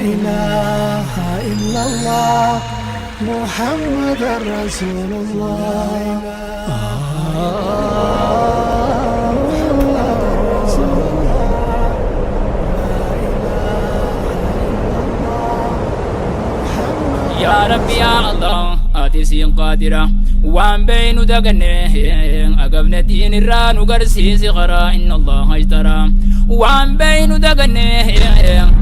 إله إلا الله محمد رسول الله. محمد رسول الله. Yaa Rabbi, yaa Allah, ati siin qaadira waan beeynu daganne agabne diin irraa nu garsiisi karaa. Inna Allaha ishtara waan beeynu daganne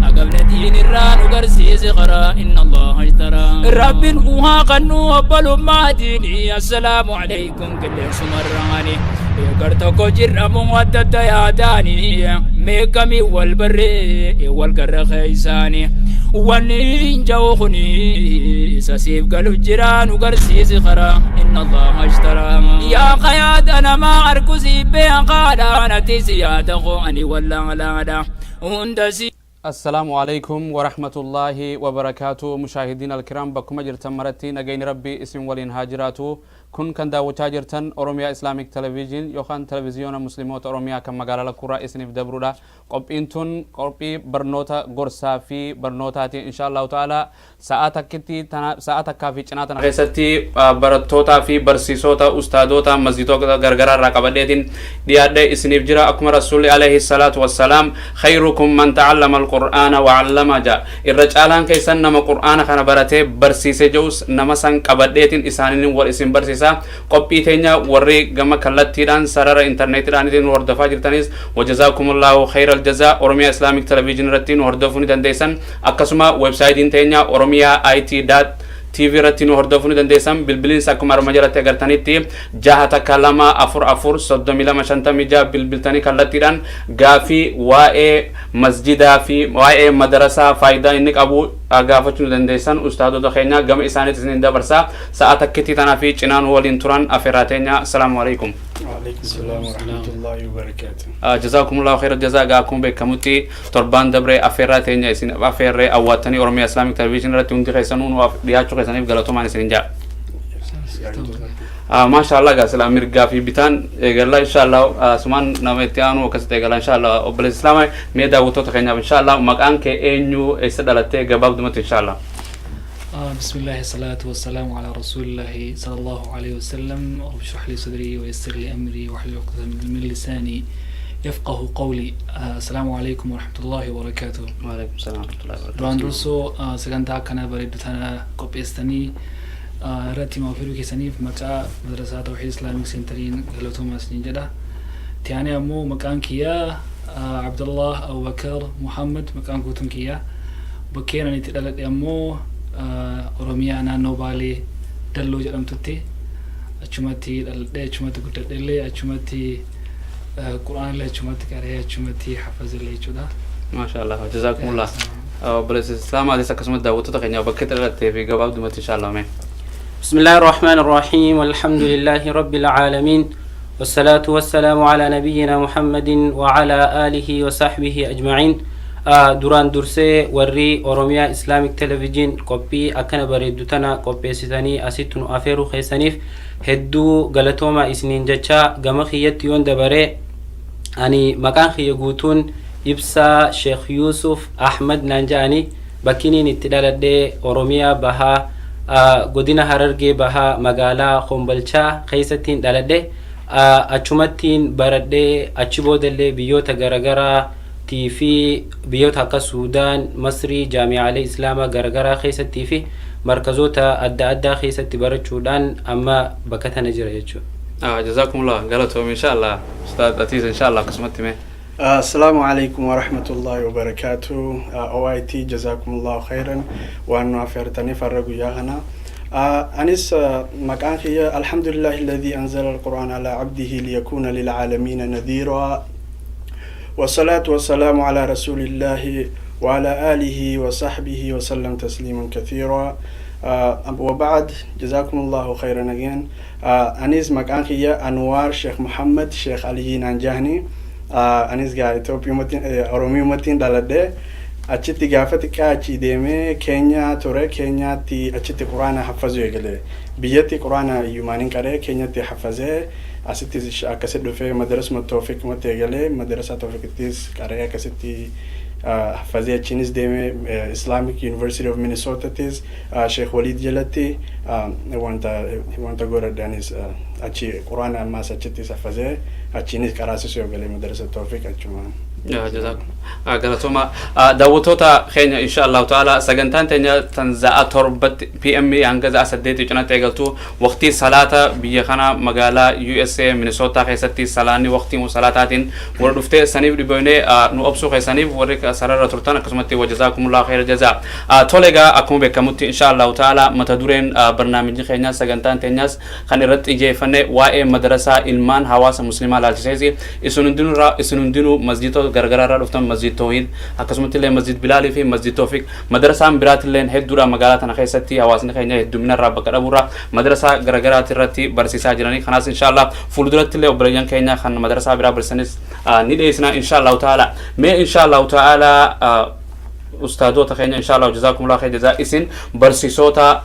agabne diin irraa nu garsiisi karaa. Inna Allaha ishtara Rabbin uhaa kannu obbolummaa diini. Assalaamu alaykum. Qilleensumarraani gar tokko jirramu adda adda yaadaani meeqamii wal barree wal garra keeysaani. Wanni hin ja'u kuni isa siif galu jira, nu garsiisi karaa. Inna Allaha ishtara yaa qayaada namaa arku siif beekaadha. Ati si yaada koo ani wallaalaadha hunda si السلام عليكم ورحمة الله وبركاته. مشاهدين الكرام، bakkuma jirtan maratti nagayni Rabbii isin waliin haa jiraatu. Kun kan daawwachaa jirtan Oromiyaa Islamic Television yookaan televiziyoona musliimoota Oromiyaa kan magaalaa Lakkuurraa isiniif dabrudha. Qophiin tun qophii barnoota gorsaa fi barnootaatiin. Insha Allahu ta'ala sa'aa takkitti sa'a takkaa fi cinaa tana keessatti barattootaa fi barsiisota, ustaadota masjiidota gargaraa irraa qabadheetiin dhiyaadhe isiniif jira. Akkuma Rasuulli عليه الصلاة والسلام "خيركم من تعلم القرآن وعلمه" ja, irra caalaan keessan nama Qur'aana kana baratee barsiise jedhus, nama san qabadheetiin isaaniin wal isin barsiisa. Qophii teenya warri gama kallattiidhaan sarara intarneetiidhaan hordofaa jirtanis, وجزاكم الله خير الجزاء. Oromiyaa Islamic Television irratti nu hordofuu ni dandeessan. Akkasuma websaayitiin teenya Oromiyaa IT TV irratti nu hordofuu ni dandeessan. Bilbiliinsa akkuma arma jalatti agartanitti 612 44 32 56 bilbiltanii kallattiidhaan gaafii waa'ee masjidaa fi waa'ee madarasaa, faayidaa inni qabu gaafachuu ni dandeessan. Ustaadota keenya gama isaaniitti isin dabarsaa. Sa'a takkitti tanaa fi cinaan waliin turan afeerraa teenya. Asalaamu alaikum. وعليكم السلام ورحمة الله وبركاته. جزاكم الله خير الجزاء. Gaa akkuma beekamutti torbaan dabree afeerraa teenya isin afeerree awwaattanii Oromiyaa Islamic Television irratti hundi keessanuu nu dhiyaachuu keessaniif galatoomaan isin jaa. Maasha Allah. Gaa sila mirgaa fi bitaan eegalla, insha Allah. Sumaan nama itti aanu akkasitti eegalla, insha Allah. Obboleessa Islaamaa, mee daawwattoota keenyaaf, insha Allah, maqaan kee eenyu, eessa dhalattee, gabaabdumatti, insha Allah. بسم الله، الصلاة والسلام على رسول الله صلى الله عليه وسلم. رب اشرح لي صدري ويسر لي أمري واحلل عقدة من لساني يفقه قولي. السلام عليكم ورحمة الله وبركاته. وعليكم السلام ورحمة الله وبركاته. Duraan dursoo sagantaa kana bareedu tana qopheessitanii irratti himaa keessaniif maqaa madrasaa Tawxiid Islamic Centeriin galatoomaa isiniin jedha. Tiyaanii ammoo maqaan kiyyaa Abdullah Abubakar Muhammad, maqaan guutuun kiyyaa. Bakkeen ani itti dhaladhe ammoo Oromiyaa, naannoo Baalee, Dalloo jedhamtutti. Achumatti dhaladhe, achumatti guddadhe illee, achumatti Qur'aan illee achumatti qaree, achumatti hafazillee jechuudha. Maasha Allah, جزاكم الله. Obboleessa Islaamaatis akkasumas daawwattoota keenyaaf bakka itti dhalattee fi gabaabdumatti, insha Allah, mee. بسم الله الرحمن الرحيم، والحمد لله رب العالمين، والصلاة والسلام على نبينا محمد وعلى آله وصحبه أجمعين. Duraan dursee warri Oromiyaa Islamic Television qophii akkana bareeddu tana qopheessitanii asitti nu afeeruu keessaniif hedduu galatoomaa isiniin jecha, gama kiyyatti yoon dabaree, ani maqaan kiyya guutuun Ibsaa Sheekh Yuusuf Ahmad naan jedhani. Bakkiniin itti dhaladhee Oromiyaa Bahaa, godina Harargee Bahaa, magaalaa Kombolchaa keessattiin dhaladhe. Achumattiin baradhee, achi boodallee biyyoota garagaraatii fi biyyoota akka Suudaan, Masrii, jaamicaalee Islaamaa garagaraa keessattii fi markazoota adda addaa keessatti barachuudhaan amma bakka tana jira jechuudha. جزاكم الله, galatoom, insha Allah. Ustaad, atiis, insha Allah, akkasumatti mee. السلام عليكم ورحمة الله وبركاته. OIT، جزاكم الله خيرا waan afeertanii farra guyyaa kana. Anis maqaan kiyya الحمد لله الذي أنزل القرآن على عبده ليكون للعالمين نذيرا، والصلاة والسلام على رسول الله وعلى آله وصحبه وسلم تسليما كثيرا. وبعد، جزاكم الله خيرا again. Anis maqaan kiyya Anwar Sheikh Muhammad Sheikh Ali Nanjahni. Anis gaa Itoophiyaatti, Oromiyumatti dhaladhe. Achitti gaafa xiqqaa achi deemee Keenyaa ture. Keenyaatti achitti Quraana haffazuu eegale. Biyyatti Quraana iyyumaan qaree, Keenyatti haffazee, asitti akkasitti dhufee madarasuma Toofiqumatti eegalee, madarasa Toofiqittis qaree akkasitti. Haffazee achiinis deemee Islamic University of Minnesotatis Sheikh Walid jalatti wanta godhadhaanis achi Quraana ammaas achittis haffazee, achiinis qaraasisuu eegalee Madarasa Tawfiq achumaan. Galatooma. Daawwattoota keenya, insha Allahu ta'ala sagantaan teenya tan za'a 7tti PM hanga za'a 8 cinatti eegaltu, waqtii salaata biyya kana magaalaa USA Minnesota keessatti salaanni waqtii salaataatiin warra dhuftee saniif dhiboonee nu obsuu keessaniif warri sarara turtan akkasumatti وجزاكم الله خير الجزاء. Tole egaa, akkuma beekamutti insha Allahu ta'ala mata dureen barnaamijni keenya, sagantaan teenyas kan irratti xiyyeeffanne waa'ee madarasaa ilmaan hawaasa muslimaa laalchiseesi. Isin hundinuu masjidota garagaraa irraa dhuftan, Masjid Tawhid, akkasumatti illee Masjid Bilaalii fi Masjid Tawfiq, madarasaan biraatillee hedduudha. Magaalaa tana keessatti hawaasni keenya heddumina irraa bakka dhabuurraa madarasaa garagaraati irratti barsiisaa jiranii. Kanaas inshallah fuulduratti illee obboleeyyan keenya kan madarasaa biraa barsiisanis ni dhiyeessina inshallah ta'ala. Mee inshallah ta'ala ustaadota keenya, inshallah جزاكم الله خير جزاء, isin barsiisota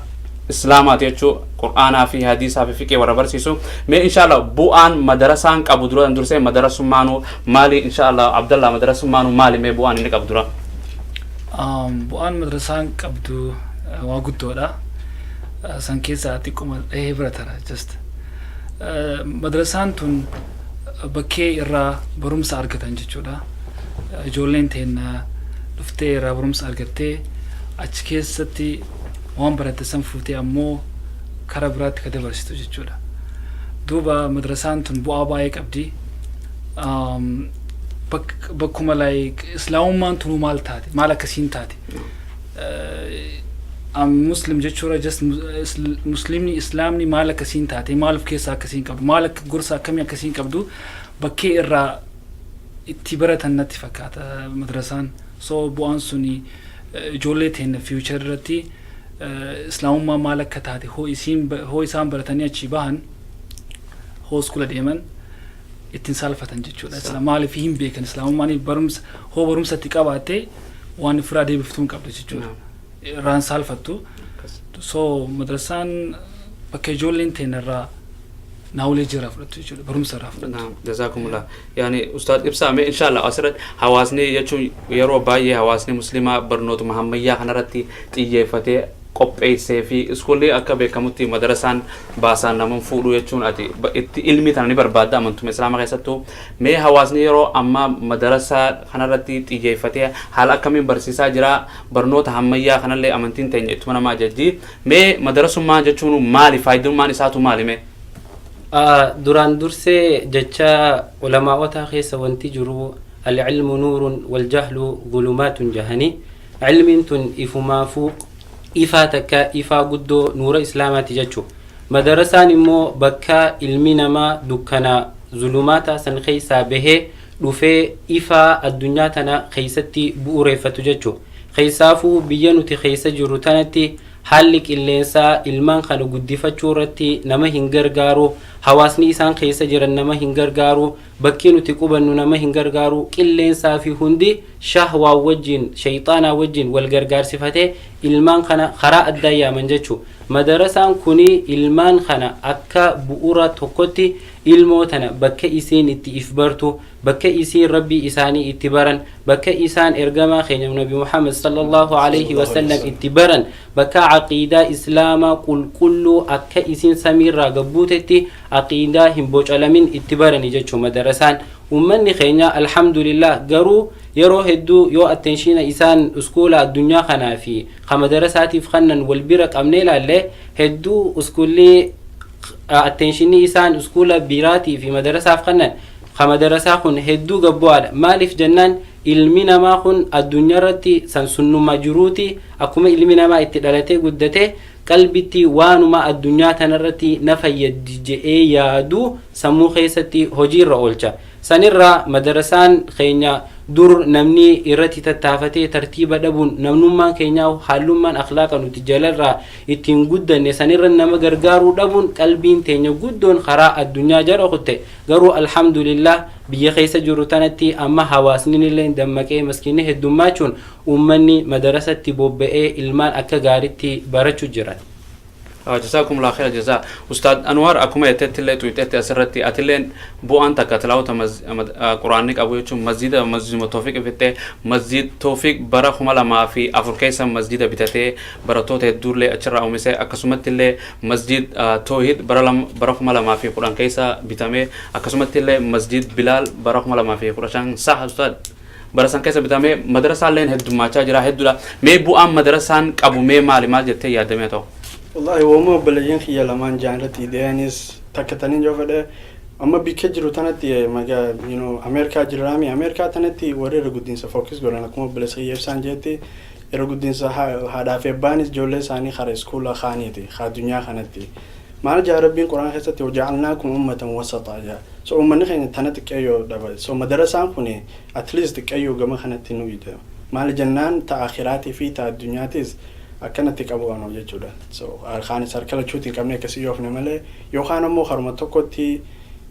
islaamaati jechuu, Qur'aanaa fi hadiisaa fi fiqee warra barsiisu, mee inshallah bu'aan madarasaan qabu dura dursee madarasummaanuu maali? Inshallah Abdallah, madarasummaanuu maali? Mee bu'aan inni qabu dura? Bu'aan madrasaan qabdu waa guddoodha. San keessaa xiqquma dhahee bira tara just. Madrasaan tun bakkee irraa barumsa argatan jechuudha. Ijoolleen teenya dhuftee irraa barumsa argattee achi keessatti waan baratte san fuutee ammoo karaa biraatti ka dabarsitu jechuudha. Duuba madrasaan tun bu'aa baay'ee qabdi. Bakkuma like Islaamummaan tunuu maal taate, maal akkasiin taate, am Muslim jechuudha, just Muslimni, Islaamni maal akkasiin taate, maal of keessaa akkasiin qabdu, maal akka gorsa akkamii akkasiin qabdu, bakkee irraa itti baratan natti fakkaata madrasaan. So bu'aan suni ijoollee teenya future irratti Islaamummaa maal akka taate hoo isaan baratanii achii bahan, hoo iskula deeman ittiin saalfatan jechuudha. Maaliif hin beekan? Islaamummaan barumsa, hoo barumsa itti qabaatte waan ofirraa deebiftuu hin qabdu jechuudha. Irraan saalfattu. So madrasaan bakka ijoolleen teenya irraa knowledge irraa fudhattu jechuudha. Barumsa irraa fudhattu. نعم جزاكم الله. يعني ustaad Ibsaa, mee inshallah asirratti hawaasni jechuun yeroo baay'ee hawaasni muslimaa barnootuma ammayyaa kanarratti xiyyeeffatee qopheessee fi iskuulli akka beekamutti madarasaan baasaan nama fuudhu jechuun ati itti ilmi tana ni barbaadda amantuma Islaama keessattuu. Mee hawaasni yeroo ammaa madarasaa kanarratti xiyyeeffatee haala akkamiin barsiisaa jira? Barnoota ammayyaa kanallee amantiin teenya ittuma nama ajajji. Mee madarasummaa jechuun maali? Faayidummaan isaatu maali mee? Duraan dursee jecha ulamaa'otaa keessa wanti jiru العلم نور والجهل ظلمات jahanii, cilmiin tun ifumaafuu ifaa takka, ifaa guddoo, nuura Islaamaati jechuu. Madarasaan immoo bakka ilmi namaa dukkana zulumaata san keessaa bahee dhufee ifaa addunyaa tana keessatti bu'uureeffatu jechuu. Keessaafuu biyya nuti keessa jirru tanatti haalli qilleensaa ilmaan kana guddifachuu irratti nama hin gargaaru, hawaasni isaan keessa jiran nama hin gargaaru, bakki nuti qubannu nama hin gargaaru. Qilleensaa fi hundi shahwaa wajjin, shayxaanaa wajjin wal gargaarsifatee ilmaan kana karaa addaa yaaman jechuu. Madarasaan kuni ilmaan kana akka bu'uura tokkotti ilmoo tana bakka isiin itti if bartu, bakka isiin Rabbii isaanii itti baran, bakka isaan ergamaa keenya Nabi Muhammad صلى الله عليه وسلم itti baran, bakka aqiidaa Islaamaa qulqulluu akka isiin samiirraa gabbuutetti aqiidaa hin bocalamin itti barani jechuu madarasaan. Ummanni keenya alhamdulillah garuu yeroo hedduu yoo attention isaan uskuula addunyaa kanaa fi ka madarasaatiif kannan wal bira qabnee ilaalle, hedduu uskuulli attentionii isaan uskuula biraatii fi madarasaaf kannan ka madarasaa kun hedduu gabbu'aadha. Maaliif jennaan, ilmi namaa kun addunyaa irratti san sunnuma jiruuti, akkuma ilmi namaa itti dhalatee guddate qalbitti waanuma addunyaa tanarratti na fayyaddi je'ee yaadu sammuu keessatti hojiirra oolcha. Sanirraa madarasaan keenya dur namni irratti tattaafatee tartiiba dhabuun namnummaan keenya, hallummaan akhlaaqa nuti jalarraa ittiin guddanne sanirra nama gargaaruu dhabuun qalbiin teenya guddoon karaa addunyaa jala kutte. Garuu alhamdulillah biyya keessa jiru tanatti amma hawaasni illee dammaqee, maskiinni heddummachuun uummanni madarasatti bobba'ee ilmaan akka gaaritti barachuu jiran. جزاكم الله خير الجزاء. Ustaad Anwar, akkuma jettetti illee tuqxetti asirratti atilleen bu'aan takka tilaawota quraanni qabu jechuun masjida, masjiduma Toofiq fittee, masjid Toofiq bara 2004 keessa masjida bitatee barattoota hedduullee achirraa uumise. Akkasumatti illee masjid Toohid bara 2010 keessa bitamee, akkasumatti illee masjid Bilaal bara 2015, saha ustaad, bara san keessa bitamee madarasaalleen heddummachaa jira, hedduudha. Mee bu'aan madarasaan qabu mee maali, maal jettee yaadamee ta'u? Wallahi, wama obboleeyyan kiyya lamaan jaan irratti ideanis takka tanin yoo fedhe, amma bikka jiru tanatti maga Ameerikaa jirraami. Ameerikaa tanatti warri irra guddinsa focus godhan, akkuma obboleessa kiyya ibsaan jeetti, irra guddinsa haadhaa fi abbaanis ijoollee isaanii kara iskuula kaaniiti ka addunyaa kanatti. Maal jaa Rabbiin Quraan keessatti? "وجعلناكم أمة وسطا" jaa. So uummanni keenya tana xiqqeeyyoo dhaba. So madarasaan kun at least xiqqeeyyoo gama kanatti nu ida. Maal jennaan, ta akhiraatii fi ta addunyaatis akkanatti qabu waan jechuudha. So kaanis harka lachuutti hin qabne akkasii yoofne malee, yookaan ammoo haruma tokkotti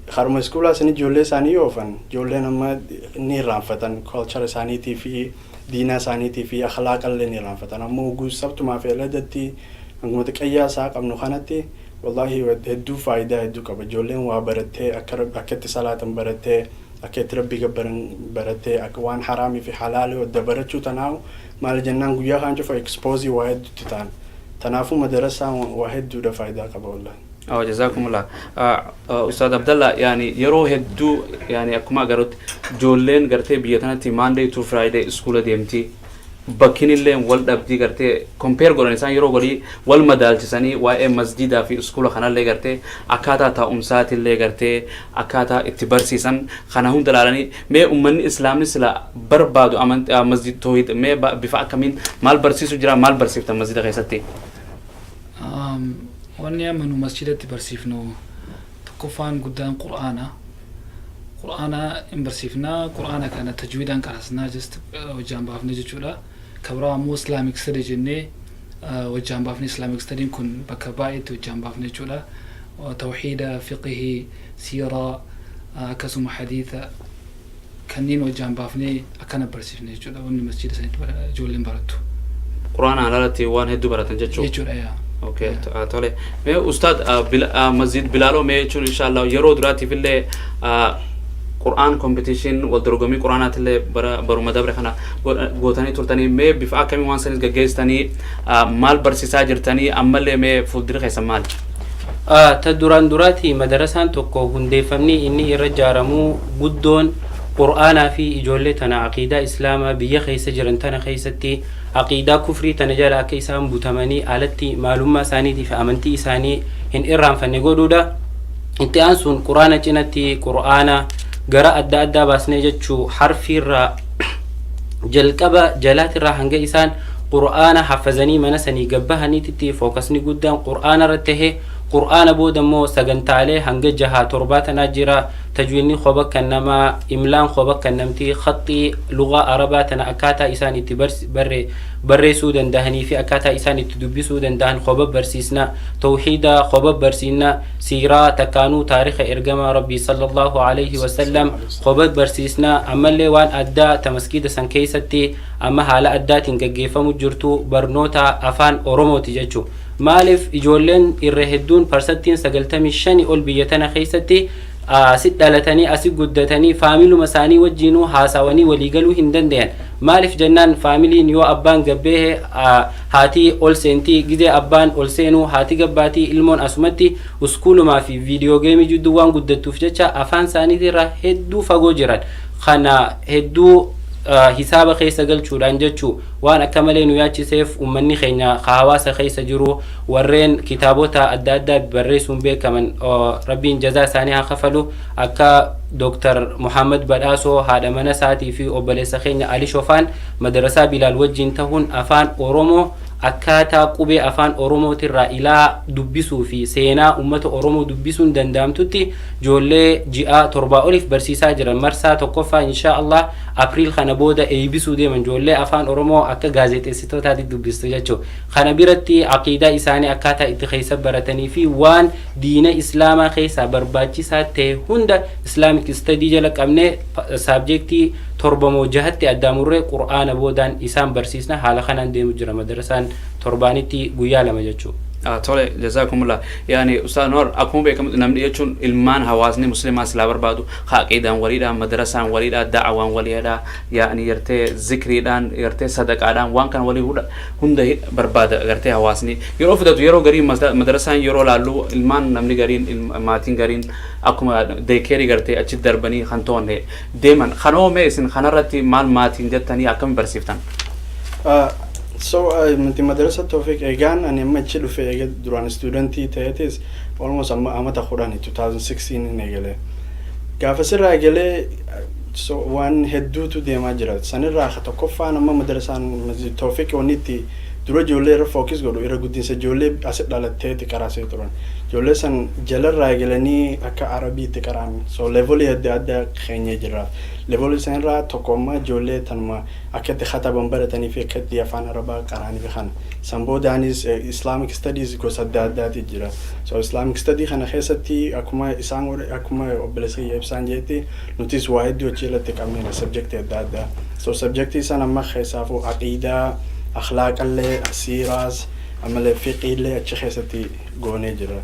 haruma iskuulaa isin ijoollee isaanii yoofan, ijoolleen amma ni irraanfatan culture isaaniitii fi diinaa isaaniitii fi akhlaaqallee ni irraanfatan. Ammoo sabtumaa fi aladatti hanguma xiqqayyaa isaa qabnu kanatti, wallahi, hedduu faayidaa hedduu qaba. Ijoolleen waa barattee, akka akka itti salaatan barattee, akka itti Rabbi gabbaran barattee, akka waan haraamii fi halaalii wadda barachuu tanaahu. Maal jennaan, guyyaa kaan cufa expose waa hedduutti ta'an. Tanaafuu madarasaan waa hedduudha faayidaa qaba, wallahi. أو جزاكم الله. أستاذ عبد الله, يعني yeroo hedduu, yani akkuma agarrutti ijoolleen gartee biyya tanatti Monday to Friday iskuula deemti, bakkin illee wal dhabdii gartee compare godhan isaan yeroo godhii wal madaalchisanii waa'ee masjidaa fi iskuula kanallee gartee akkaataa taa'umsaatillee gartee akkaataa itti barsiisan kana hunda ilaalanii, mee ummanni islaamni sila barbaadu amantii masjid Toohid mee bifa akkamiin maal barsiisu jira, maal barsiiftan masjida keessatti? Wanni amma nu masjidatti barsiifnu tokkoffaan guddaan Qur'aana. Qur'aana hin barsiifnaa. Qur'aana kana tajwiidaan qarasnaa, just wajjaan baafne jechuudha. Kabraa ammoo Islamic study jennee wajjaan baafne. Islamic study kun bakka baay'eetti wajjaan baafne jechuudha. Tawxiida, fiqihii, siiraa, akkasuma hadiisa kanneen wajjaan baafnee akkana barsiifne jechuudha. Wanni masjida sanitti ijoolleen barattu. Qur'aanaan alatti waan hedduu baratan jechuudha. Jechuudha, yaa. Okay, tole. Mee ustaad, masjid Bilaaloo mee jechuun inshallah yeroo duraatiif illee Qur'aan competition, wal dorgommii Qur'aanaatillee bara baruma dabre kana gootanii turtanii, mee bifa akkamii waan sanis gaggeessitanii, maal barsiisaa jirtanii, ammallee mee fuuldura keessan maali? Ta duraan duraati madarasaan tokko hundeeffamni inni irra ijaaramuu guddoon Qur'aanaa fi ijoollee tana aqiidaa islaamaa biyya keessa jiran tana keessatti aqiidaa kufrii tana jala akka isaan butamanii alatti maalummaa isaaniitii fi amantii isaanii hin irraanfanne godhuudha. Itti aansuun Qur'aana cinatti Qur'aana gara adda addaa baasnee jechuu, harfiirraa jalqaba jalaatirraa hanga isaan Qur'aana hafazanii mana sanii gabbahaniititti focusni guddaan Qur'aana irratti tahee, Qur'aana booda immoo sagantaalee hanga jaha torbaa tanaa jira. Tajwiidni koba kan namaa, imlaan koba kan namti, khaxii lugaa arabaa tana akkaataa isaan itti barreessuu dandahanii fi akkaataa isaan itti dubbisuu dandahan koba barsiisna, tawxiida koba barsiisna, siiraa takkaanuu taarika ergamaa Rabbii صلى الله عليه وسلم koba barsiisna. Ammallee waan addaa ta masgiida san keessatti amma haala addaatiin gaggeeffamu jirtu barnoota Afaan Oromooti jechuu. Maaliif? Ijoolleen irra hedduun, parsantiin 95 ol, biyya tana keessatti asit dhalatanii asi guddatanii faamiluma isaanii wajjiinuu haasawanii waliigaluu hin danda'an. Maaliif jennaan, faamiliin yoo abbaan gabbee haatii ol seentii, gizee abbaan ol seenuu haati gabbaatii, ilmoon asumatti uskuulumaa fi video game jidduu waan guddattuuf jecha afaan isaaniitirraa hedduu fagoo jiran. Kana hedduu hisaaba keessa galchuudhaan jechuu, waan akka malee nu yaachiseef, ummanni keenya ka hawaasa keessa jiru warreen kitaabota adda addaa barreessuun beekaman, Rabbiin jazaa isaanii haa kafalu, akka Dooktar Muhammad Badhaasoo, haadha mana isaatii fi obboleessa keenya Ali Shofaan, madarasaa Bilaal wajjin tahuun Afaan Oromoo akkaataa qubee Afaan Oromootirraa ilaa dubbisuu fi seenaa ummata Oromoo dubbisuun danda'amtutti ijoollee ji'a 7 oliif barsiisaa jiran. Marsaa tokkoffaa insha Allah April kana booda eeybisuu deeman, ijoollee Afaan Oromoo akka gaazexeessitootaatti dubbistu jechuu. Kana biratti aqiidaa isaanii akkaataa itti keessa baratanii fi waan diina islaamaa keessaa barbaachisaa ta'e hunda Islamic study jala qabnee subjectii torbamoo jahatti addaamurree Qur'aana boodaan isaan barsiisna. Haala kanaan deemu jira madarasaan, torbaanitti guyyaa 2 jechuu. Tole, jazakumullah. Yani Ustaz Noor, akkuma beekamu namni jechuun ilmaan hawaasni muslimaa silaa barbaadu aqiidaan waliidha, madrasaan waliidha, da'awaan waliidha, yaani gartee zikriidhaan, gartee sadaqaadhaan, waan kana walii hunda barbaada. Gartee hawaasni yeroo fudhatu, yeroo garii madrasaan yeroo laallu, ilmaan namni gariin, maatiin gariin akkuma daycare gartee achi darbanii kan to'anne deeman. Kanoo mee isin kanarratti maal maatiin jettanii, akkami barsiiftan? So nuti madrasa Tawfiq eegaan ani amma achi dhufe, eega duraan studentii ta'eetis almost amma amata 10, 2016 hin eegale. Gaafa sirraa eegalee, so waan hedduutu deemaa jira. Sanirraa ka tokkoffaan amma madrasaan Masjid Tawfiq wanni itti dura ijoollee irra focus godhu, irra guddinsa ijoollee asi dhalatteeti qaraasee turan. Ijoollee san jalarraa eegalanii akka Arabiitti qaraan, so levelii adda addaa keenyee jira. Levelii sanirraa tokko amma ijoollee tanuma akka itti kataban baratanii fi akka itti afaan Arabaa qaraanii fi kana. San boodaanis Islamic studies gosa adda addaati jira. So Islamic study kana keessatti akkuma isaan godhe, akkuma obboleessa kiyya ibsaan jeetti, nutis waa hedduu achi irratti qabneera, subjectii adda addaa. So subjectii san amma keessaafuu aqiidaa, akhlaaqallee, siiraas, ammallee fiqiillee achi keessatti goonee jira.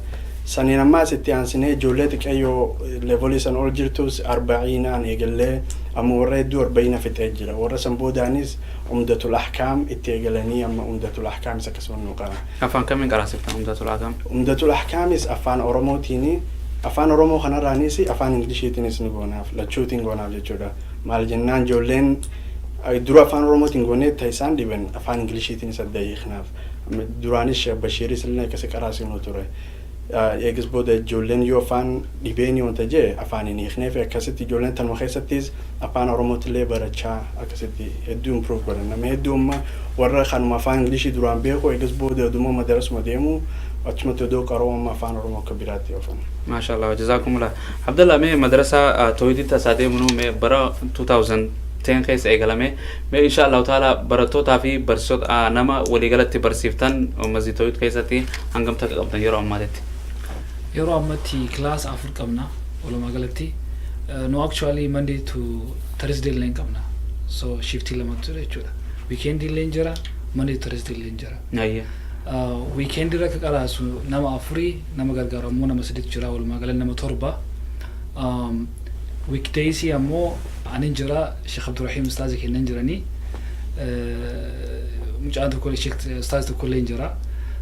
Saniin ammaas itti aansinee ijoollee xiqqeeyyoo levelii san ol jirtus arba'iinaan eegallee, amma warra hedduu arba'iina fixee jira. Warra san boodaanis Umdatul Ahkaam itti eegalanii, amma Umdatul Ahkaamis akkasuma nu qaba. Afaan kamiin qaraasiftan Umdatul Ahkaam? Umdatul Ahkaamis afaan Oromootiini. Afaan Oromoo kanarraanis afaan Inglishiitiinis ni goonaaf, lachuutiin goonaaf jechuudha. Maal jennaan, ijoolleen dura afaan Oromootiin goonee ta isaan dhiban afaan Inglishiitiinis adda hiiknaaf. Duraanis Sheekh Bashiiris illee akkasi qaraasifnu ture. Eegas booda ijoolleen yoo afaan dhibeeni wanta jee afaan hin hiikneef, akkasitti ijoolleen tanuma keessattis afaan Oromootillee barachaa akkasitti hedduu improve godhan. Nama hedduu amma warra kanuma afaan Ingilishii duraan beeku, eegas booda oduma madarasuma deemu achumatti odoo qaroo amma afaan Oromoo akka biraatti oofan. Maasha Allah, jazakumullah. Abdallah, mee madrasaa Tawhiiditti asaa deemnu, mee bara 2010 keessa eegalame, mee insha Allahu taala barattootaa fi barsiisota nama waliigalatti barsiiftan Masjid Tawhiid keessatti hangam takka qabdan yeroo ammaatitti? Yeroo ammatti class afur qabna walumaa galatti. No, actually Monday to Thursday illee qabna, so shiftii lamatu jira jechuudha. Weekend illee jira, Monday to Thursday illee jira. Weekend irra akka qaraasu nama afurii, nama gargaaru ammoo nama sadiitu jira, walumaa gala nama torba. Weekdays ammoo anin jira, Sheekh Abdurrahiim ustaazi kennan jiranii, mucaan tokko, Sheekh ustaazi tokko illee jira,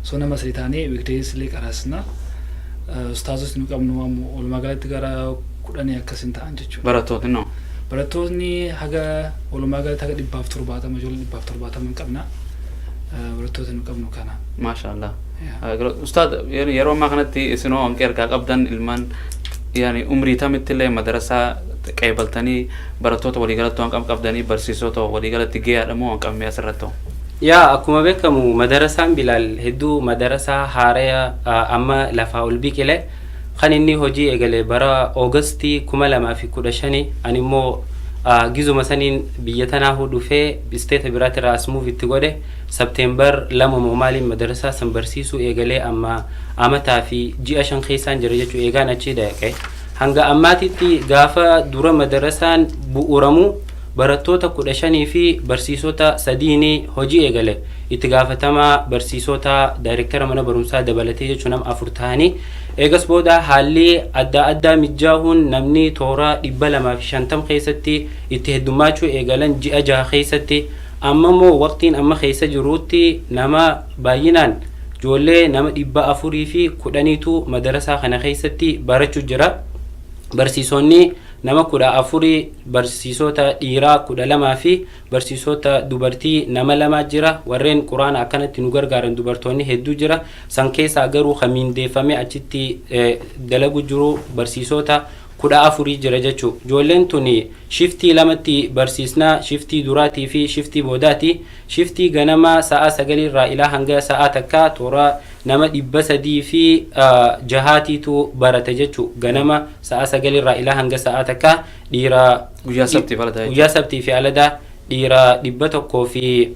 so nama sadi taanee weekdays illee qaraasna. Ustaazos nu qabnu ammoo walumaa galatti gara 10 akkas hin ta'an jechuudha. Barattootni no? Barattootni haga walumaa galatti haga 170, ijoollee 170 hin qabna. Barattoota nu qabnu kana. Maasha Allah. Ustaad, yeroo ammaa kanatti isinoo hanqee ergaa qabdan, ilmaan yani umrii tamitti illee madrasaa qeebaltanii, barattoota waliigalatti waan qabdanii, barsiisota waliigalatti gahaadha moo hanqamee asirratti hoo? Yaa, akkuma beekamu madarasaan Bilaal hedduu madarasaa haaraya amma lafaa ol biqile. Kan inni hojii eegale bara Oogastii 2015. Ani immoo gizuma saniin biyya tanaahu dhufee isteeta biraatirraa as move itti godhe. September 2 moo maaliin madarasaa san barsiisuu eegalee, amma amataa fi ji'a 5 keessaan jira jechuu. Eegaan achii dhaqe hanga ammaatitti, gaafa dura madarasaan bu'uuramu barattoota 15 fi barsiisota sadiini hojii eegale. Itti gaafatamaa barsiisota, daayirektara mana barumsaa dabalatee jechuun nama afur ta'anii. Eegas booda haalli adda addaa mijjaahuun namni toora 250 keessatti itti heddummaachuu eegalan ji'a 6 keessatti. Amma immoo waqtiin amma keessa jirutti nama baay'inaan ijoollee nama 410tu madarasaa kana keessatti barachuu jira. Barsiisonni nama 14, barsiisota dhiiraa 12 fi barsiisota dubartii nama lama jira. Warreen Quraana akkanatti nu gargaaran dubartoonni hedduu jira. San keessaa garuu kan mindeeffame achitti dalagu jiru barsiisota 14 jira jechuu. Ijoolleen tuni shiftii lamatti barsiisnaa, shiftii duraatii fi shiftii boodaati. Shiftii ganamaa sa'a 9rraa ilaa hanga sa'a 1 toora nama 306tiitu barate jechuu. Ganama sa'a 9rraa ilaa hanga sa'a 1 dhiira Guyyaa sabtii fi aladaa. Guyyaa sabtii fi aladaa dhiira dhibba tokkoo fi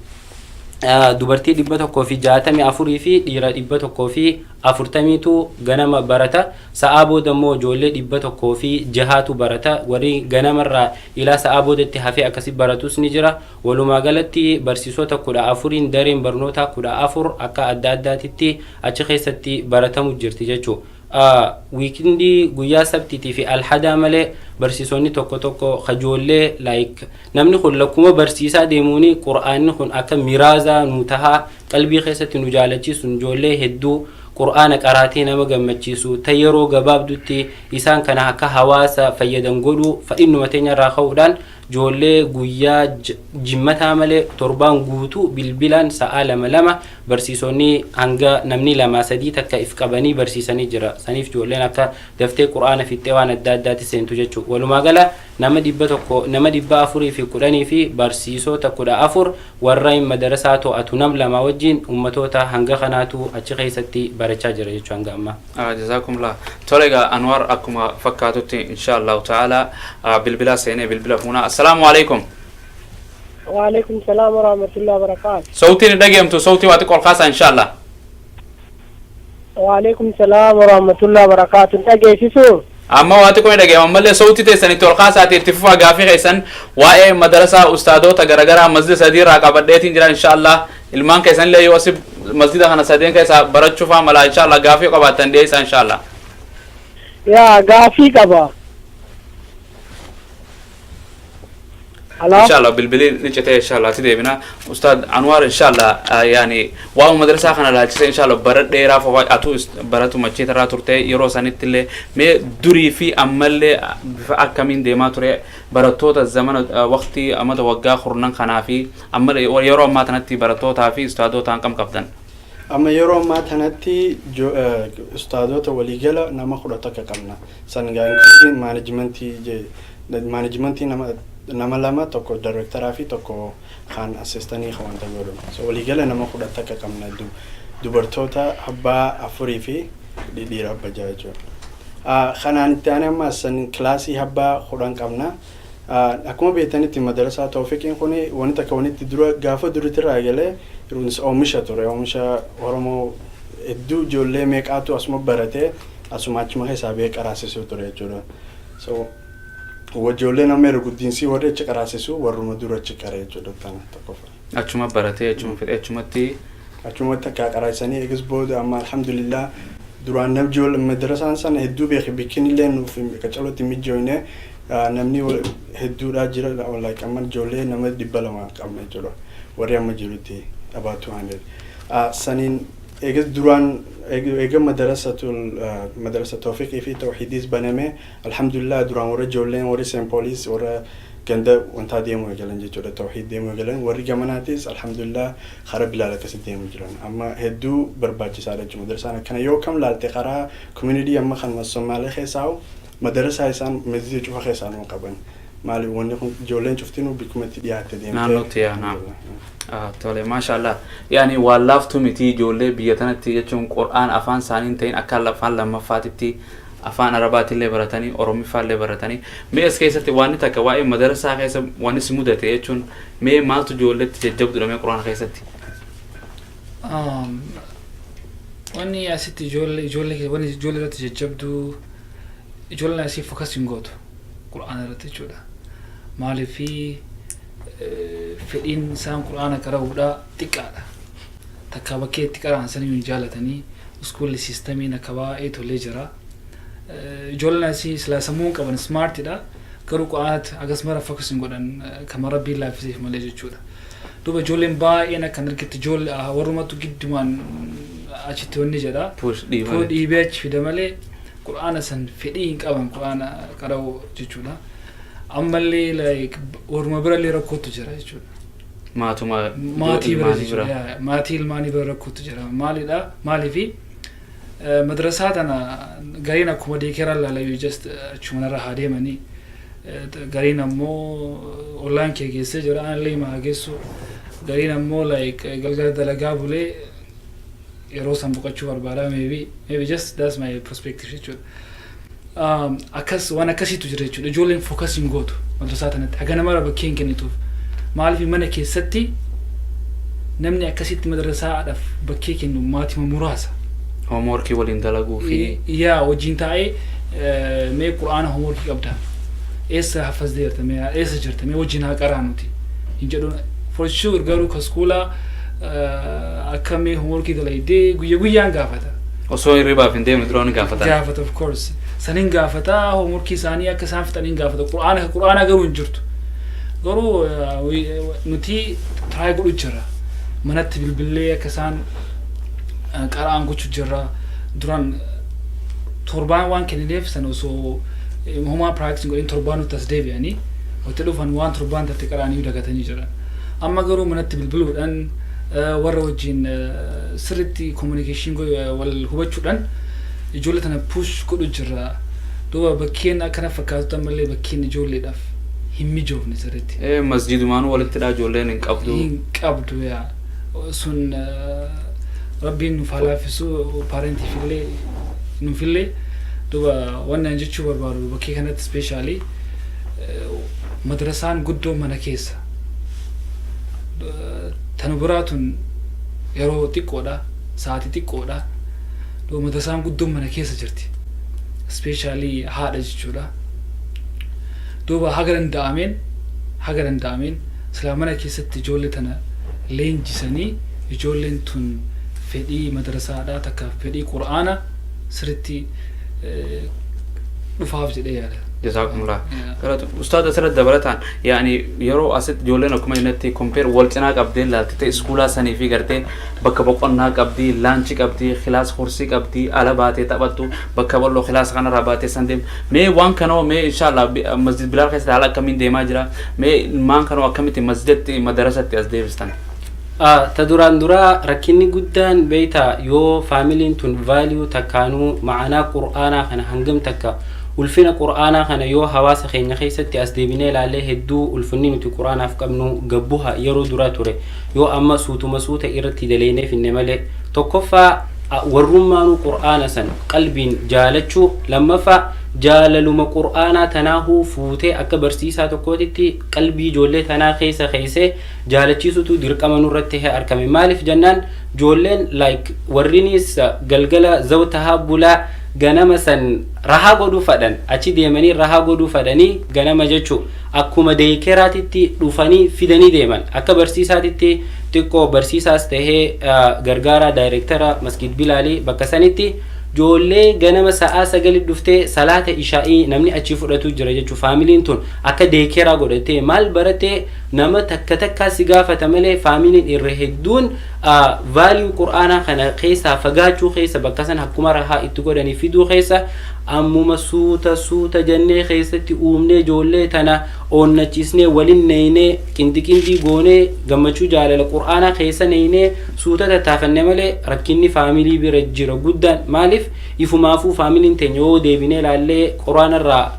Dubartii 164 fi dhiira 140tu ganama barata. Sa'aa booda immoo ijoollee 106tu barata. Warri ganamarraa ilaa sa'aa boodatti hafee akkasi baratus ni jira. Walumaa galatti barsiisota 14n dareen barnootaa 14 akka adda addaatitti achi keessatti baratamu jirti jechuu. Weekendii, guyyaa sabtiitii fi alhadaa malee, barsiisonni tokko tokko kajoollee, like, namni kun lakkuma barsiisaa deemuuni qur'aanni kun akka miraazaa nu tahaa, qalbii keessatti nu jaalachiisu, ijoollee hedduu qur'aana qaraatee nama gammachiisu ta yeroo gabaabdutti isaan kana akka hawaasa fayyadan godhuu fadhinnuma teenya irraa ka'uudhaan, ijoollee guyyaa jimmataa malee torbaan guutuu bilbilaan sa'aa lama lama barsiisonni hanga namni lama sadii takka if qabanii barsiisanii jira. Saniif ijoolleen akka daftee qur'aana fixxee waan adda addaatti seentu jechuudha. Walumaa gala nama 100, nama 410 fi barsiisota 14, warra madarasaa to'atu nam lama wajjin ummatoota hanga kanaatu achi keessatti barachaa jira jechuudha hanga ammaa. Jazakumullah. Tole egaa Anwar, akkuma fakkaatutti insha Allahu ta'ala bilbila seenee bilbila fuuna. Assalaamu alaikum. وعليكم السلام ورحمة الله وبركاته. Sautiin dhageemtu, sautii waa xiqqoo ol kaasaa insha Allah. وعليكم السلام ورحمة الله وبركاته. Dhageessisu. Amma waa xiqqoo ni dhageema, ammallee sautii teessanitti ol kaasaati itti fufaa. Gaafii keessan waa'ee madarasaa ustaadoota garagaraa masjida sadii irraa qabadheetiin jira insha Allah. Ilmaan keessanillee yoo asi masjida kana sadeen keessa barachuufaa mala insha Allah. Gaafii qabaattan dhiyeessaa insha Allah. Yaa, gaafii qaba. Hello. Insha Allah bilbilii ni citee, insha Allah ti deebina. Ustaad Anwar, insha Allah, yaani waa'uma madrasaa kana laalchise insha Allah bara dheeraa fofaa atuu baratu macheetarraa turte. Yeroo sanitti illee mee durii fi ammallee bifa akkamiin deemaa ture? Barattoota zamana waqtii amata waggaa kurnan kanaa fi amma yeroo ammaa kanatti barattootaa fi ustaadota hanqam qabdan? Amma yeroo ammaa kanatti ustaadota waliigala nama 11 qabna. Sangaa including managementii nama lama, tokko directoraa fi tokko kan assistantii kan wanta godhu. So waliigala nama 11 qabna, dubartoota abbaa afurii fi dhiira abbaa jaha jechuudha. Kanaan itti aanee amma san kilaasii abbaa 10 qabna. Akkuma beektanitti madarasaa Tawfiqiin kun wanti takka wanitti dura gaafa duritirraa eegalee oomisha ture, oomisha Oromoo hedduu, ijoollee meeqaatu asuma baratee asuma achuma keessaa ba'ee qaraasisuu ture jechuudha. So ijoolleen amma yeroo guddiinsi warri achi qaraasisu warruma dura achi qare jechuudha tana tokkoffaa. Achuma baratee, achuma fedhee, achumatti. Achumatti akka qaraasisanii eegas booda amma alhamdulillah duraan nam ijoollee madarasaan sana hedduu beeke, bikkin illee nuuf qacalootti mijjooyne, namni hedduudha jira, like amma ijoollee nama 200 qabna jechuudha, warri amma jirutti about 200. Saniin eegas duraan eega madarasatul madarasa Tawfiqii fi Tawxiidis baname, alhamdulillah, duraan warra ijoolleen warri St. Paulis warra ganda wantaa deemuu eegalan jechuudha, Tawxiid deemuu eegalan. Warri gamanaatis alhamdulillah karaa Bilaal akkasi deemuu jiran. Amma hedduu barbaachisaadha jechuudha madarasaan akkana. Yoo kam laalte karaa community amma kan Somaalee keessaa madarasaa isaan masjida cufa keessaa nuu qaban. Maali, wanni kun ijoolleen cuftinuu bikkuma itti dhiyaatte deemtee. Naannootti yaa naam. Tole, maasha Allah. Yaani waan laaftuu miti ijoollee biyya tanatti jechuun qur'aan afaan isaanii hin ta'in akka afaan lammaffaatitti afaan arabaatillee baratanii oromiffaallee baratanii. Mee as keessatti waan takka waa'ee madarasaa keessa waan si mudate jechuun mee maaltu ijoolleetti jajjabduudha mee qur'aana keessatti? Wanni asitti ijoollee wanni ijoollee irratti jajjabduu, ijoolleen asii focus hin gootu qur'aana irratti jechuudha. Maaliifi, fedhiin isaan qur'aana qara'uudha xiqqaadha. Takka bakkee itti qara'an sanii hin jaalatanii, schoolli systemiin akka baay'ee tolee jira. Ijoolleen asii silaa sammuu hin qaban, smartidha. Garuu qur'aanatti agas mara focus hin godhan, kama rabbiin laaffiseef malee jechuudha. Duuba ijoolleen baay'een akkan argitti ijoollee warrumatu giddumaan achitti wanni jedha. Push Fuu dhiibanii. Dhiibee achi fida malee qur'aana san fedhii hin qaban qur'aana qara'u jechuudha. Ammallee like warruma birallee rakkootu jira jechuudha. Maatuma Maatii bira ilmaanii jechuudha. bira. Yaa, maatii ilmaanii bira rakkootu jira. Maalidha? Maaliifi madrasaa tana gariin akkuma daycareaan laalayyuu just achuma narra haa deemanii. Gariin ammoo ollaan kee geessee jira, anallee hima haa geessu. Gariin ammoo like galgala dalagaa bulee yeroo san boqochuu barbaada, maybe just that's my perspective jechuudha. Akkas waan akkasiitu jira jechuudha. Ijoolleen focus hin gootu madrasaa tanatti. Haga nama bakkee hin kennituuf. Maaliif, mana keessatti Namni akkasitti madrasaadhaaf bakkee kennu maatima muraasa. Homeworkii waliin dalaguu fi Yaa, wajjin taa'ee, mee qur'aana homeworkii qabda, eessa hafazdeerta, mee eessa jirta, mee wajjin haa qaraanuti hin jedhu for sure. Garuu ka iskuulaa akka mee homeworkii dalaydee guyya guyyaan gaafata. Osoo hirribaaf hin deemne dura ni gaafatan. Gaafata, of course. Sanin gaafata, homeworkii isaanii akka isaan fixaniin gaafata. Qur'aana, qur'aana garuu hin jirtu. Garuu nuti try godhu jira, manatti bilbillee akka isaan qara'an gochuu jirra. Duraan torbaan waan kennineef sana osoo homaa practice godhin torbaan nutti as deebi'anii watti dhufan, waan torbaan tatti qara'anii dagatanii jiran. Amma garuu manatti bilbiluudhaan, warra wajjin sirritti communication wal hubachuudhaan ijoollee tana push godhu jirra. Duuba bakkeen akkana fakkaatu ammallee bakkeen ijoolleedhaaf hin mijoofne sirritti. Masjidumaanuu walittidha, ijoolleen hin qabdu. Hin qabdu. Yaa, sun rabbiin nuuf haa laaffisu, parentiif illee nuufillee. Duuba wanni an jechuu barbaadu bakkee kanatti, specially madrasaan guddoo mana keessa. Tanu biraatun yeroo xiqqoodha, sa'aatii xiqqoodha. Duuba madrasaan guddoon mana keessa jirti, specially haadha jechuudha. Duuba haga danda'ameen silaa mana keessatti ijoollee tana leenjisanii, ijoolleen tun fedhii madrasaadhaa takka fedhii qur'aana sirritti dhufaaf jedhee yaada. Jazaakumullah. Galatu. Ustaad, asirratti dabalataan, yaani yeroo asitti ijoolleen akkuma inni compare wal cinaa qabdee ilaalte ta'e, iskuulaa sanii fi gartee bakka boqonnaa qabdii, lunch qabdii, class kursii qabdii, ala baatee taphattu, bakka bal'oo class kanarraa baatee san deem. Mee waan kanoo, mee inshallah masjid Bilaal keessatti haala akkamiin deemaa jira? Mee maan kanoo akkamitti masjidatti madarasatti as deebistan? Ta duraan duraa rakkinni guddaan beeyta, yoo faamiliin tun value takkaanuu ma'anaa qur'aanaa kana, hangam takka ulfina qur'aanaa kana yoo hawaasa keenya keessatti as deebinee ilaallee, hedduu ulfinni nuti qur'aanaaf qabnu gabbuha yeroo duraa ture. Yoo amma suutuma suuta irratti daleynee finne malee, tokkoffaa warrummaanuu qur'aana san qalbiin jaalachuu, lammaffaa jaalaluma qur'aanaa tanaahuu fuutee akka barsiisaa tokkootitti qalbii ijoollee tanaa keessa keessee jaalachiisutu dirqama nurratti argame. Maaliif jennaan, ijoolleen like warrinis galgala zawtahaa bulaa, ganama san rahaa godhuu fadhan, achi deemanii rahaa godhuu fadhanii ganama jechuu akkuma daycareatitti dhufanii fidanii deeman. Akka barsiisaatitti xiqqoo barsiisaas tahee gargaaraa daayireektara Masjid Bilaalii, bakka sanitti ijoollee ganama sa'aa 9 dhuftee salaata ishaa'ii namni achi fudhatu jira jechuu. Faamiliin tun akka daycare godhatee maal baratee nama takka takkaa si gaafata malee, faamiliin irra hedduun value qur'aanaa kana keessaa fagaachuu keessa, bakka san akkuma rahaa itti godhanii fiduu keessa, ammuma suuta suuta jennee keessatti uumnee, ijoollee tana oonnachiisnee, walin neeynee, qindi qindii goonee, gammachuu jaalala qur'aanaa keessa neeynee suuta tattaafanne malee, rakkinni faamilii bira jira guddaan. Maaliif, ifumaafuu faamiliin teenya yoo deebinee ilaallee, quraanarraa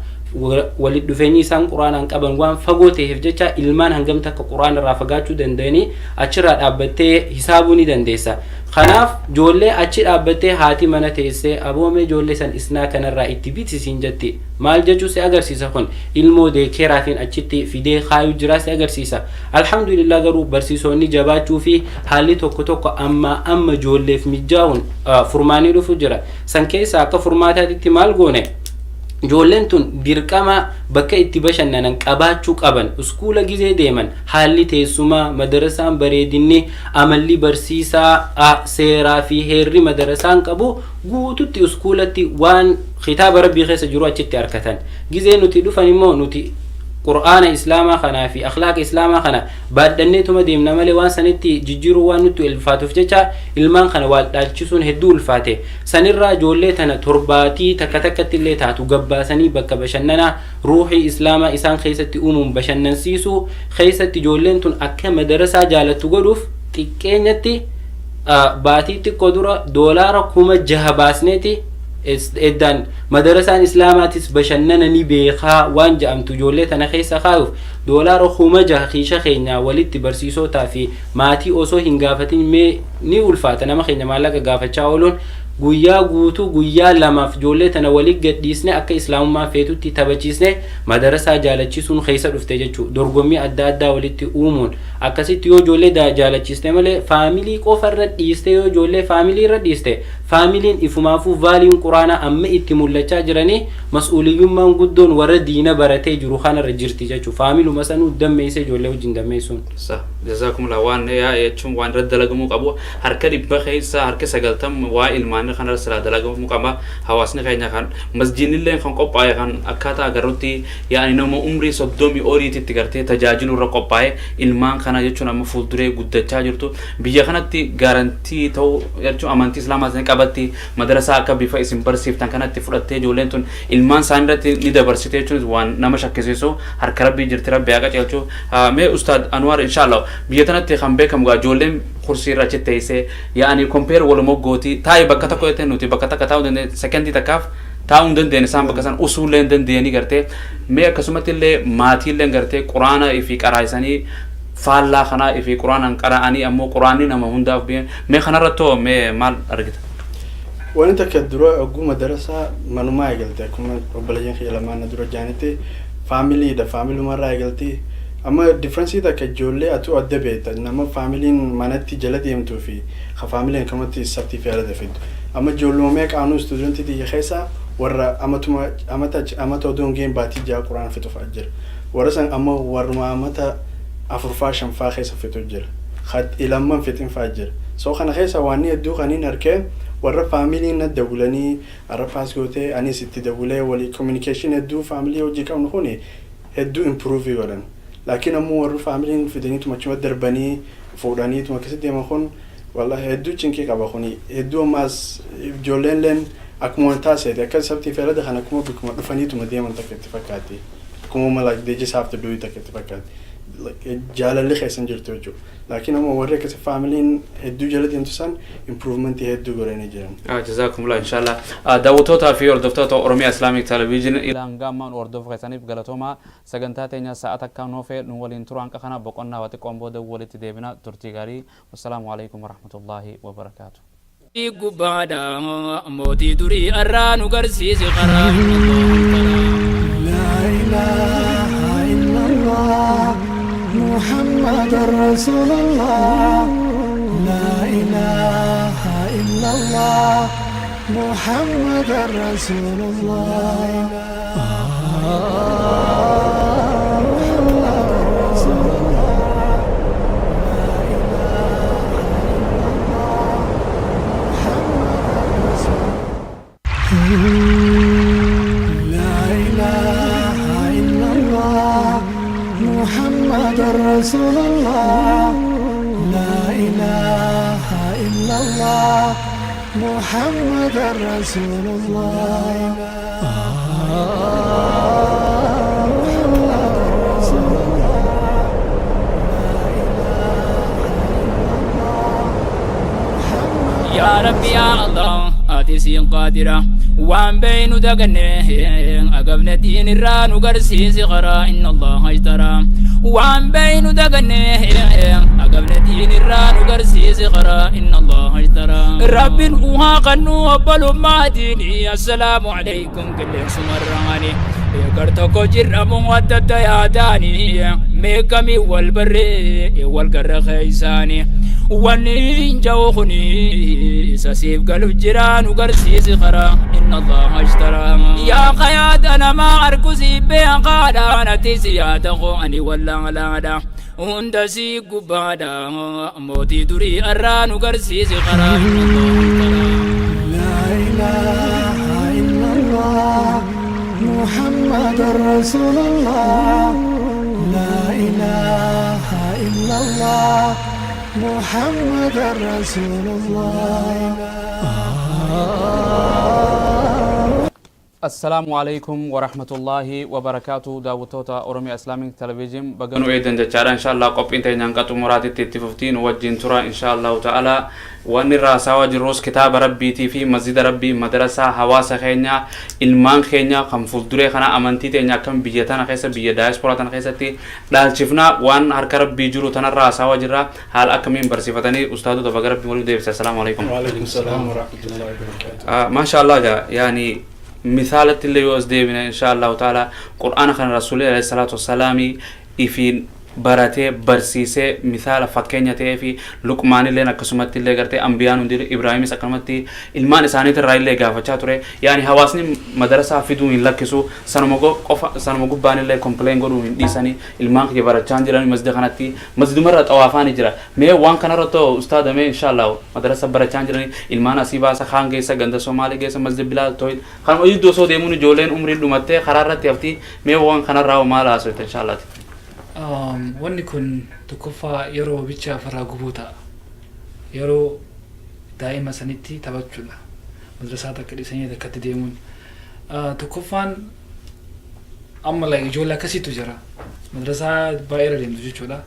walitti dhufeenyi isaan quraanaan qaban waan fagoo ta'eef jecha, ilmaan hangam takka quraanarraa fagaachuu danda'anii achirraa dhaabbattee hisaabuu ni dandeessa. Kanaaf ijoollee achi dhaabbattee haati mana teessee, aboomee ijoollee san isnaa kanarraa itti bitisiin jetti. Maal jechuu si agarsiisa kun? Ilmoo daycareaafiin achitti fidee kaayuu jiraa si agarsiisa. Alhamdulillah, garuu barsiisonni jabaachuu fi haalli tokko tokko amma amma ijoolleef mijaa'uun furmaanii dhufu jira. San keessa akka furmaataatitti maal goone? Ijoolleen tun dirqama bakka itti bashannanan qabaachuu qaban. Iskuula gizee deeman haalli teessumaa madarasaan, bareedinni, amalli barsiisaa, seeraa fi heerri madarasaan qabu guututti iskuulatti waan kitaaba rabbii keessa jiru achitti argatan. Gizee nuti dhufan immoo nuti qur'aana islaamaa kanaa fi akhlaaqa islaamaa kana baadhanneetuma deemna malee, waan sanitti jijjiiruu waan nutti ulfaatuuf jecha, ilmaan kana wal dhaalchisuun hedduu ulfaate. Sanirraa ijoollee tana torbaatii takka takkatti illee taatu gabbaasanii bakka bashannanaa ruuxii islaamaa isaan keessatti uumuun bashannansiisuu keessatti, ijoolleen tun akka madarasaa jaalattu godhuuf, xiqqeenyatti baatii xiqqoo dura doolaara 6,000 baasneeti eddaan madarasaan islaamaatis bashannana ni beekaa waan jedhamtu ijoollee tana keessa kaayuuf, doolaara 6,000 kiisha keenyaa walitti barsiisotaa fi maatii osoo hin gaafatin, mee ni ulfaata nama keenya maallaqa gaafachaa ooluun. Guyyaa guutuu, guyyaa lamaaf ijoollee tana walii gadhiisne, akka islaamummaa feetutti taphachiisne, madarasaa jaalachisuun keessa dhufte jechuudha. Dorgommii adda addaa walitti uumuun akkasitti yoo ijoollee jaalachiiste malee, faamilii qofa irra dhiiste, yoo ijoollee faamilii irra dhiiste, faamiliin ifumaafuu vaaliyuun quraanaa amma itti mul'achaa jiranii, mas'uuliyyummaan guddoon warra diina baratee jiru kanarra jirti jechuudha. Faamiluma sanuu dammeessee ijoollee wajjin dammeessuun. Sa jazakumullah. Waan yaa jechuun waan irratti dalagamuu qabu, harka 100 keessa harka 90 waa ilmaanii kanarra silaa dalagamuu qaba. Hawaasni keenya kan masjiidnillee kan qophaa'e, kan akkaataa agarrutti, yaani nama umrii 30 oliititti gartee tajaajilu irra qophaa'e. Ilmaan kana jechuun amma fuulduree guddachaa jirtu biyya kanatti guarantee ta'uu jechuun amantii islaamaa isin qabatti, madarasaa akka bifa isin barsiiftan kanatti fudhattee ijoolleen tun ilmaan isaanii irratti ni dabarsite jechuun waan nama shakkisiisu. Harka rabbii jirti, rabbi haa qajeelchu. Mee Ustaad Anwar, inshallah biyya tanatti kan beekamu gaa ijoolleen kursii irra achi teessee, yaani compare waluma gooti taa'e bakka tokko jettee, nuti bakka takka taa'uu dandeenye, sekendii takkaaf taa'uu hin dandeenye, isaan bakka san usuullee hin dandeenye gartee. Mee akkasumatti illee maatiillee gartee quraana fi qaraayisanii faallaa kanaa fi quraanaan qara'anii, ammoo quraanni nama hundaaf biyya, mee kanarrattoo mee maal argita? Wani takka dura oguu madarasaa manumaa eegalte. Akkuma obboleeyyan kiyya lamaan na dura jaanitti, faamiliidha, faamilumarraa eegalti. Amma difference takka ijoollee atu adda beekta, nama faamiliin manatti jala deemtuu fi ka faamiliin akkamatti sabtii fi ala fiddu. Amma ijoolluma meeqaanuu studentii tiyya keessa warra amatuma amata amata odoo hin geenye baatii 6 quraan fixu fa'a jira. Warra san amma warruma amata afurfaa shanfaa keessa fixu jira, ka ilamman fixin fa'a jira. So kana keessa waan hedduu kaniin arkee, warra faamiliin na dawwilanii har'a paas gootee, anis itti dawwilee walii communication hedduu faamilii hojii qabnu kuni hedduu improve godhan. Laakiin ammoo warri faamiliin fidaniituma achuma darbanii fuudhaniituma akkasitti deeman kun wallahi hedduu cinqii qaba. Kuni hedduu ammaas ijoolleen leen akkuma taaseeti akka sabtii feerada kan akkuma bikkuma dhufaniituma deeman takka itti fakkaatti, akkuma like they just have to do it takka itti fakkaatti. Like, jaalalli keessan jirtu jechuudha. Laakiin ammoo warri akkasi faamiliin hedduu jala deemtu san improvementii hedduu godhanii jiran. Jazakumullah inshallah. Daawwattoota fi hordoftoota Oromiyaa Islamic Television, ilaan gaammaan hordofu keessaniif galatooma. Sagantaa teenya sa'a takkaan hoofee nu waliin tura. Hanqa kana boqonnaa waa xiqqoon booda walitti deebina. Turtii gaarii. Wassalaamu alaikum warahmatullaahi wabarakaatu. Gubbaadha mootii durii arraa nu garsiisi karaa. لا إله إلا الله محمد رسول الله. لا إله إلا الله محمد رسول الله، محمد رسول الله. لا إله إلا الله محمد رسول. لا إله إلا الله محمد رسول الله. لا إله إلا الله محمد رسول الله، محمد رسول الله. لا إله إلا الله محمد Yaa Rabbi, yaa Allah, ati siin qaadira. Waan beeynu daganne agabne, diin irraa nu garsiisi karaa. Inna Allaha ishtara. Waan beeynu daganne agabne, diin irraa nu garsiisi karaa. Inna Allaha ishtara. Rabbin uhaa kannu obbolummaa diini. Assalaamu alaykum qilleensumarraani gar tokko jirramu adda adda yaadaani, meeqamii wal barree wal garra keeysaani. Wanni hin ja'u kuni isa siif galu jira, nu garsiisi karaa. Inna Allaha ishtara. Yaa qayaada namaa arku siif beekaadha, natti si yaada koo ani wallaalaadha. Hunda sii gubbaadha mootii durii arraa nu garsiisi karaa. Inna Allaha ishtara. لا إله إلا الله محمد رسول الله. لا إله إلا الله محمد رسول الله. Assalaamu alaikum warahmatullaahi wabarakaatu. Daawwattoota Oromiyaa Islamic Television, baga nu eedan jechaadha. Insha Allah qophiin teenya hanqa xumuraatitti itti fuftii, nu wajjin tura insha Allahu ta'ala. Waan irraa haasawaa jirrus kitaaba Rabbiitii fi masjida Rabbii, madrasaa, hawaasa keenya, ilmaan keenya kan fuulduree kana, amantii teenya akkam biyya tana keessa, biyya daayisporaa tana keessatti dhaalchifnaa, waan harka Rabbii jiru tanarraa haasawaa jirra, haala akkamiin barsiifatanii. Ustaadota, baga Rabbiin waliin deebise. Assalaamu alaikum. وعليكم السلام ورحمة الله وبركاته. Maasha Allah. Gaa yaani misaalatti illee yoo as deebine, insha Allahu taala, Qur'aana kana Rasuulli alayhi salaatu wassalaami ifiin baratee barsiisee misaala fakkeenya ta'ee fi Luqmaanilleen akkasumatti illee gartee ambiyaan hundi, Ibraahimis akkanumatti ilmaan isaaniitirraa illee gaafachaa ture. Yaani hawaasni madarasaa fiduu hin lakkisu, sanuma qofa sanuma gubbaan illee complain godhuu hin dhiisanii, ilmaan kiyya barachaa hin jiran masjida kanatti, masjidumarra xawaafaani jira. Mee waan kanarra ta'u ustaada, mee insha Allah madarasa barachaa hin jiranii, ilmaan asii baasa, kaan geessa ganda Somaalee geessa, masjid Bilaal Tooyid kanuma iddoo osoo deemuun ijoolleen umriin dhumattee karaa irratti hafti. Mee waan kanarraa hoo maal haasofte insha Allah? Wanni kun tokkoffaa yeroo bicha ofirraa gubuu ta'a. Yeroo daa'ima sanitti taphachuudha. Madrasaa takka dhiisanii takkatti deemuun. Tokkoffaan amma like ijoollee akkasiitu jira. Madrasaa baay'ee irra deemtu jechuudha.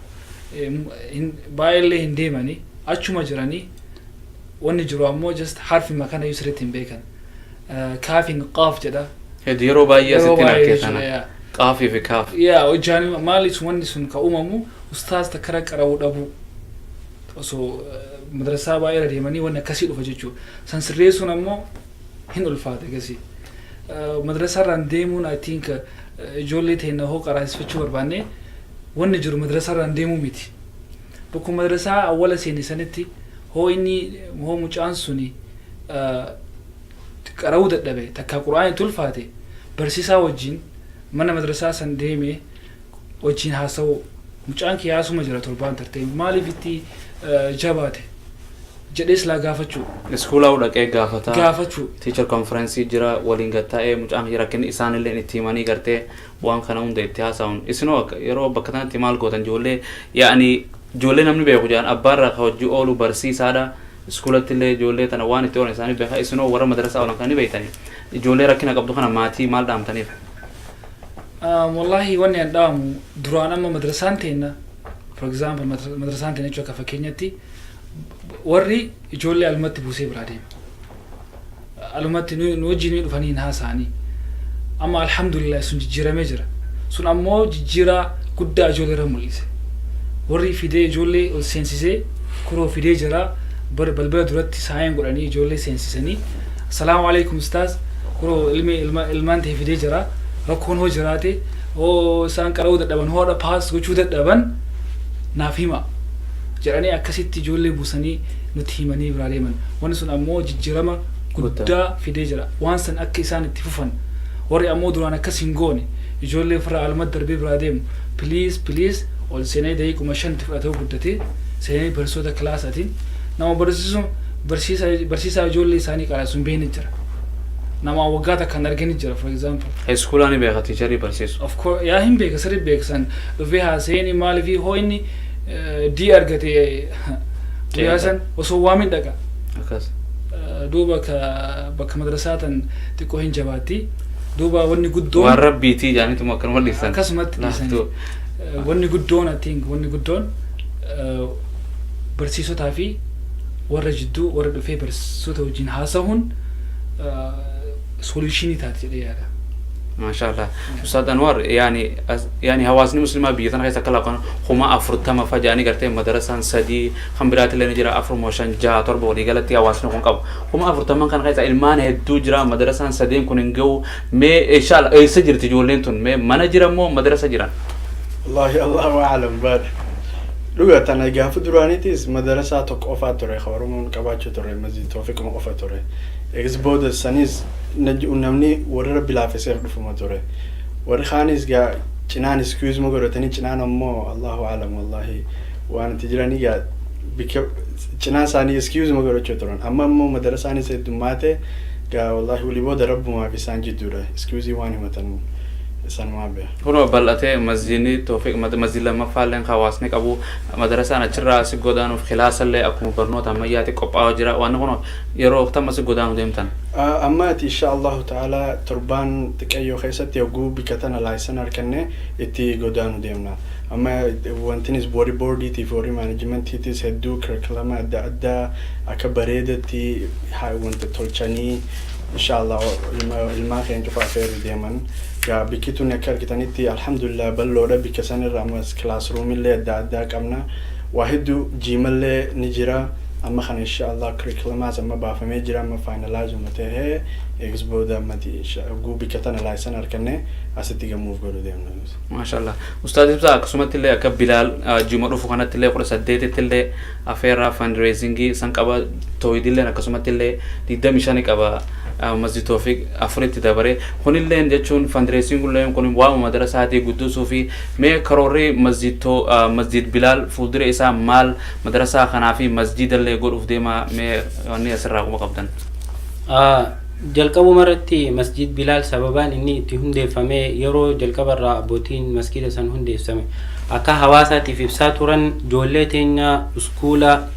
Baay'ee illee hin deemanii, achuma jiranii. Wanni jiru ammoo just harfima kana iyyuu sirriitti hin beekan. Kaafin qaaf jedha. Hedduu yeroo baay'ee Yeroo asitti baay'ee arkee jechuudha, sana yaa. Qaafii fi kaaf. Yaa, hojjaan maali sun, wanni sun ka uumamu ustaaz takkara qara'uu dhabuu, osoo madrasaa baay'ee irra deemanii wanni akkasii dhufa jechuudha. San sirreessuun ammoo hin ulfaate gasii. Madrasaa irraan deemuun, I think, ijoollee teenya hoo qaraasifachuu barbaanne, wanni jiru madrasaa irraan deemuu miti. Bakkuma madrasaa awwala seene sanitti hoo inni hoo mucaan suni qara'uu dadhabe, takka Qur'aani tulfaate, barsiisaa wajjin mana madrasaa san deeme wajjin haasa'u, mucaan kee haasuma jira, torbaan tartee maaliif itti jabaate jedhee silaa gaafachuu. Iskuulaa dhaqee gaafata. Gaafachuu. Teacher conference jira, waliin gattaa'ee mucaan kiyya rakkinni isaanillee itti himanii gartee waan kana hunda itti haasa'uun. Isinoo yeroo bakka kanatti maal gootan? Ijoollee, yaani ijoollee namni beeku jedhan abbaarraa ka hojii oolu barsiisaadha. Iskuulatti illee ijoollee tana waan itti oolan isaanii beeka. Isinoo warra madrasaa oolan kan ni beektanii, ijoollee rakkina qabdu kana maatii maal dhaamtaniif? Wallahi wanni an dhaamu duraan amma madrasaan teenna, for example, madrasaan teenna jechuun akka fakkeenyatti, warri ijoollee alumatti buusee biraa deema. Alumatti nu wajjin ni dhufanii hin haasa'anii. Amma alhamdulillah sun jijjiiramee jira. Sun ammoo jijjiiraa guddaa ijoollee irra mul'ise. Warri fidee ijoollee ol seensisee kuroo fidee jira, balbala duratti saayeen godhanii ijoollee seensisanii, "Assalaamu alaikum ustaaz, kuroo ilmi ilmaan ta'e fidee jira, rakkoon hoo jiraate, hoo isaan qara'uu dadhaban, hoodha paas gochuu dadhaban naaf hima," jedhanii akkasitti ijoollee buusanii nutti himanii biraa deeman. Wanni sun ammoo jijjiirama guddaa fidee jira. Waan san akka isaan itti fufan, warri ammoo duraan akkas hin goone, ijoollee ofirraa alumatti darbee biraa deemu, please, please, ol seenee daqiiquma shanti fudhatee guddatee seenee barsiisota kilaasaatiin nama barsiisu, barsiisaa ijoollee isaanii qaraasu hin beekne jira. Nama waggaa takka hin argini jira, for example. Iskuulaa ni beeka teacherii barsiisu. Of course, yaa, hin beeka, sirri beeksan dhufee haasa'een maaliif hoo inni D argate guyyaa san osoo waamin dhaqa. Akkas. Duuba ka bakka madrasaa tan xiqqoo hin jabaatti. Duuba wanni guddoon waan Rabbiitii jaanituma akkanuma dhiisan. Akkasumatti dhiisanii. Laaftuu. Wanni guddoon, I think, wanni guddoon barsiisotaa fi warra jidduu warra dhufee barsiisota wajjin haasa'uun solutionii taati jedhee yaada. Maasha Allah. Ustaad Anwar, yaani yaani hawaasni muslimaa biyya tana keessa akka laaqan 40,000 fajaanii gartee madarasaan sadii kan biraatillee ni jira, afur moo shan, jaha, torba, walii galatti hawaasni kun qabu. 40,000 kana keessa ilmaan hedduu jira, madarasaan sadeen kun hin gahu. Mee inshallah eessa jirti ijoolleen tun? Mee mana jira moo madarasa jiran? Wallahi Allahu a'lam, baad dhuga tana gaafa duraaniitis madarasaa tokko qofaa ture ka Oromoon qabaachuu ture, masjid Toofiquma qofa ture. Eegas booda sanis namni warra Rabbi laaffiseef dhufuma ture. Warri kaanis gaa cinaan excuse ma godhatanii, cinaan ammoo Allahu a'lam, wallahi waan itti jiranii gaa bika cinaan isaanii excuse ma godhachuu turan. Amma ammoo madarasaanis heddummaate gaa, wallahi walii booda Rabbumaaf isaan jidduudha, excuse waan himatan isaanumaa beeka. Kunoo bal'atee masjidni Toofiq, masjid lammaffaallee hawaasni qabu, madarasaan achirraa si godaanuuf kilaasallee akkuma barnoota ammayyaatti qophaa'aa jira. Waan kun yeroo tam asi godaanuu deemtan? Amma ati insha Allahu ta'ala torbaan xiqqeeyyoo keessatti yogguu bikka tana license arganne itti godaanu deemna. Amma wantinis warri boordiitiif warri managementiitis hedduu curriculum adda addaa akka bareedatti wanta tolchanii, inshallah, ilmaan keenya cufa afeeruu deeman. Gaa bikki tun akka argitanitti, alhamdulillah, bal'oodha. Bikka sanirra ammas classroomillee adda addaa qabna, waa hedduu, gymallee ni jira. Amma kana, inshallah, curriculumaas amma baafamee jira, amma finalizeuma tahee eegas booda ammati guu bikka tana license arganne asitti gamuuf godhu deemna. Maashaallah. Ustaaz Ibsaa, akkasumatti illee akka Bilaal juma dhufu kanatti illee 18tti illee afeerraa fundraisingii san qaba. Tooyidillee akkasumatti illee 25 qaba. Masjid Toofiq afuritti dabare. Kunillee jechuun fundraisingullee kun waa'uma madarasaatii guddisuu fi mee karoorri masjid Bilaal fuuldura isaa maal, madarasaa kanaa fi masjidallee godhuuf deema, mee wanni asirraa quba qabdan? Jalqabuma irratti Masjid Bilaal sababaan inni itti hundeeffame, yeroo jalqabarraa abbootiin masjida san hundeessame akka hawaasaatiif ibsaa turan, ijoollee teenya iskuula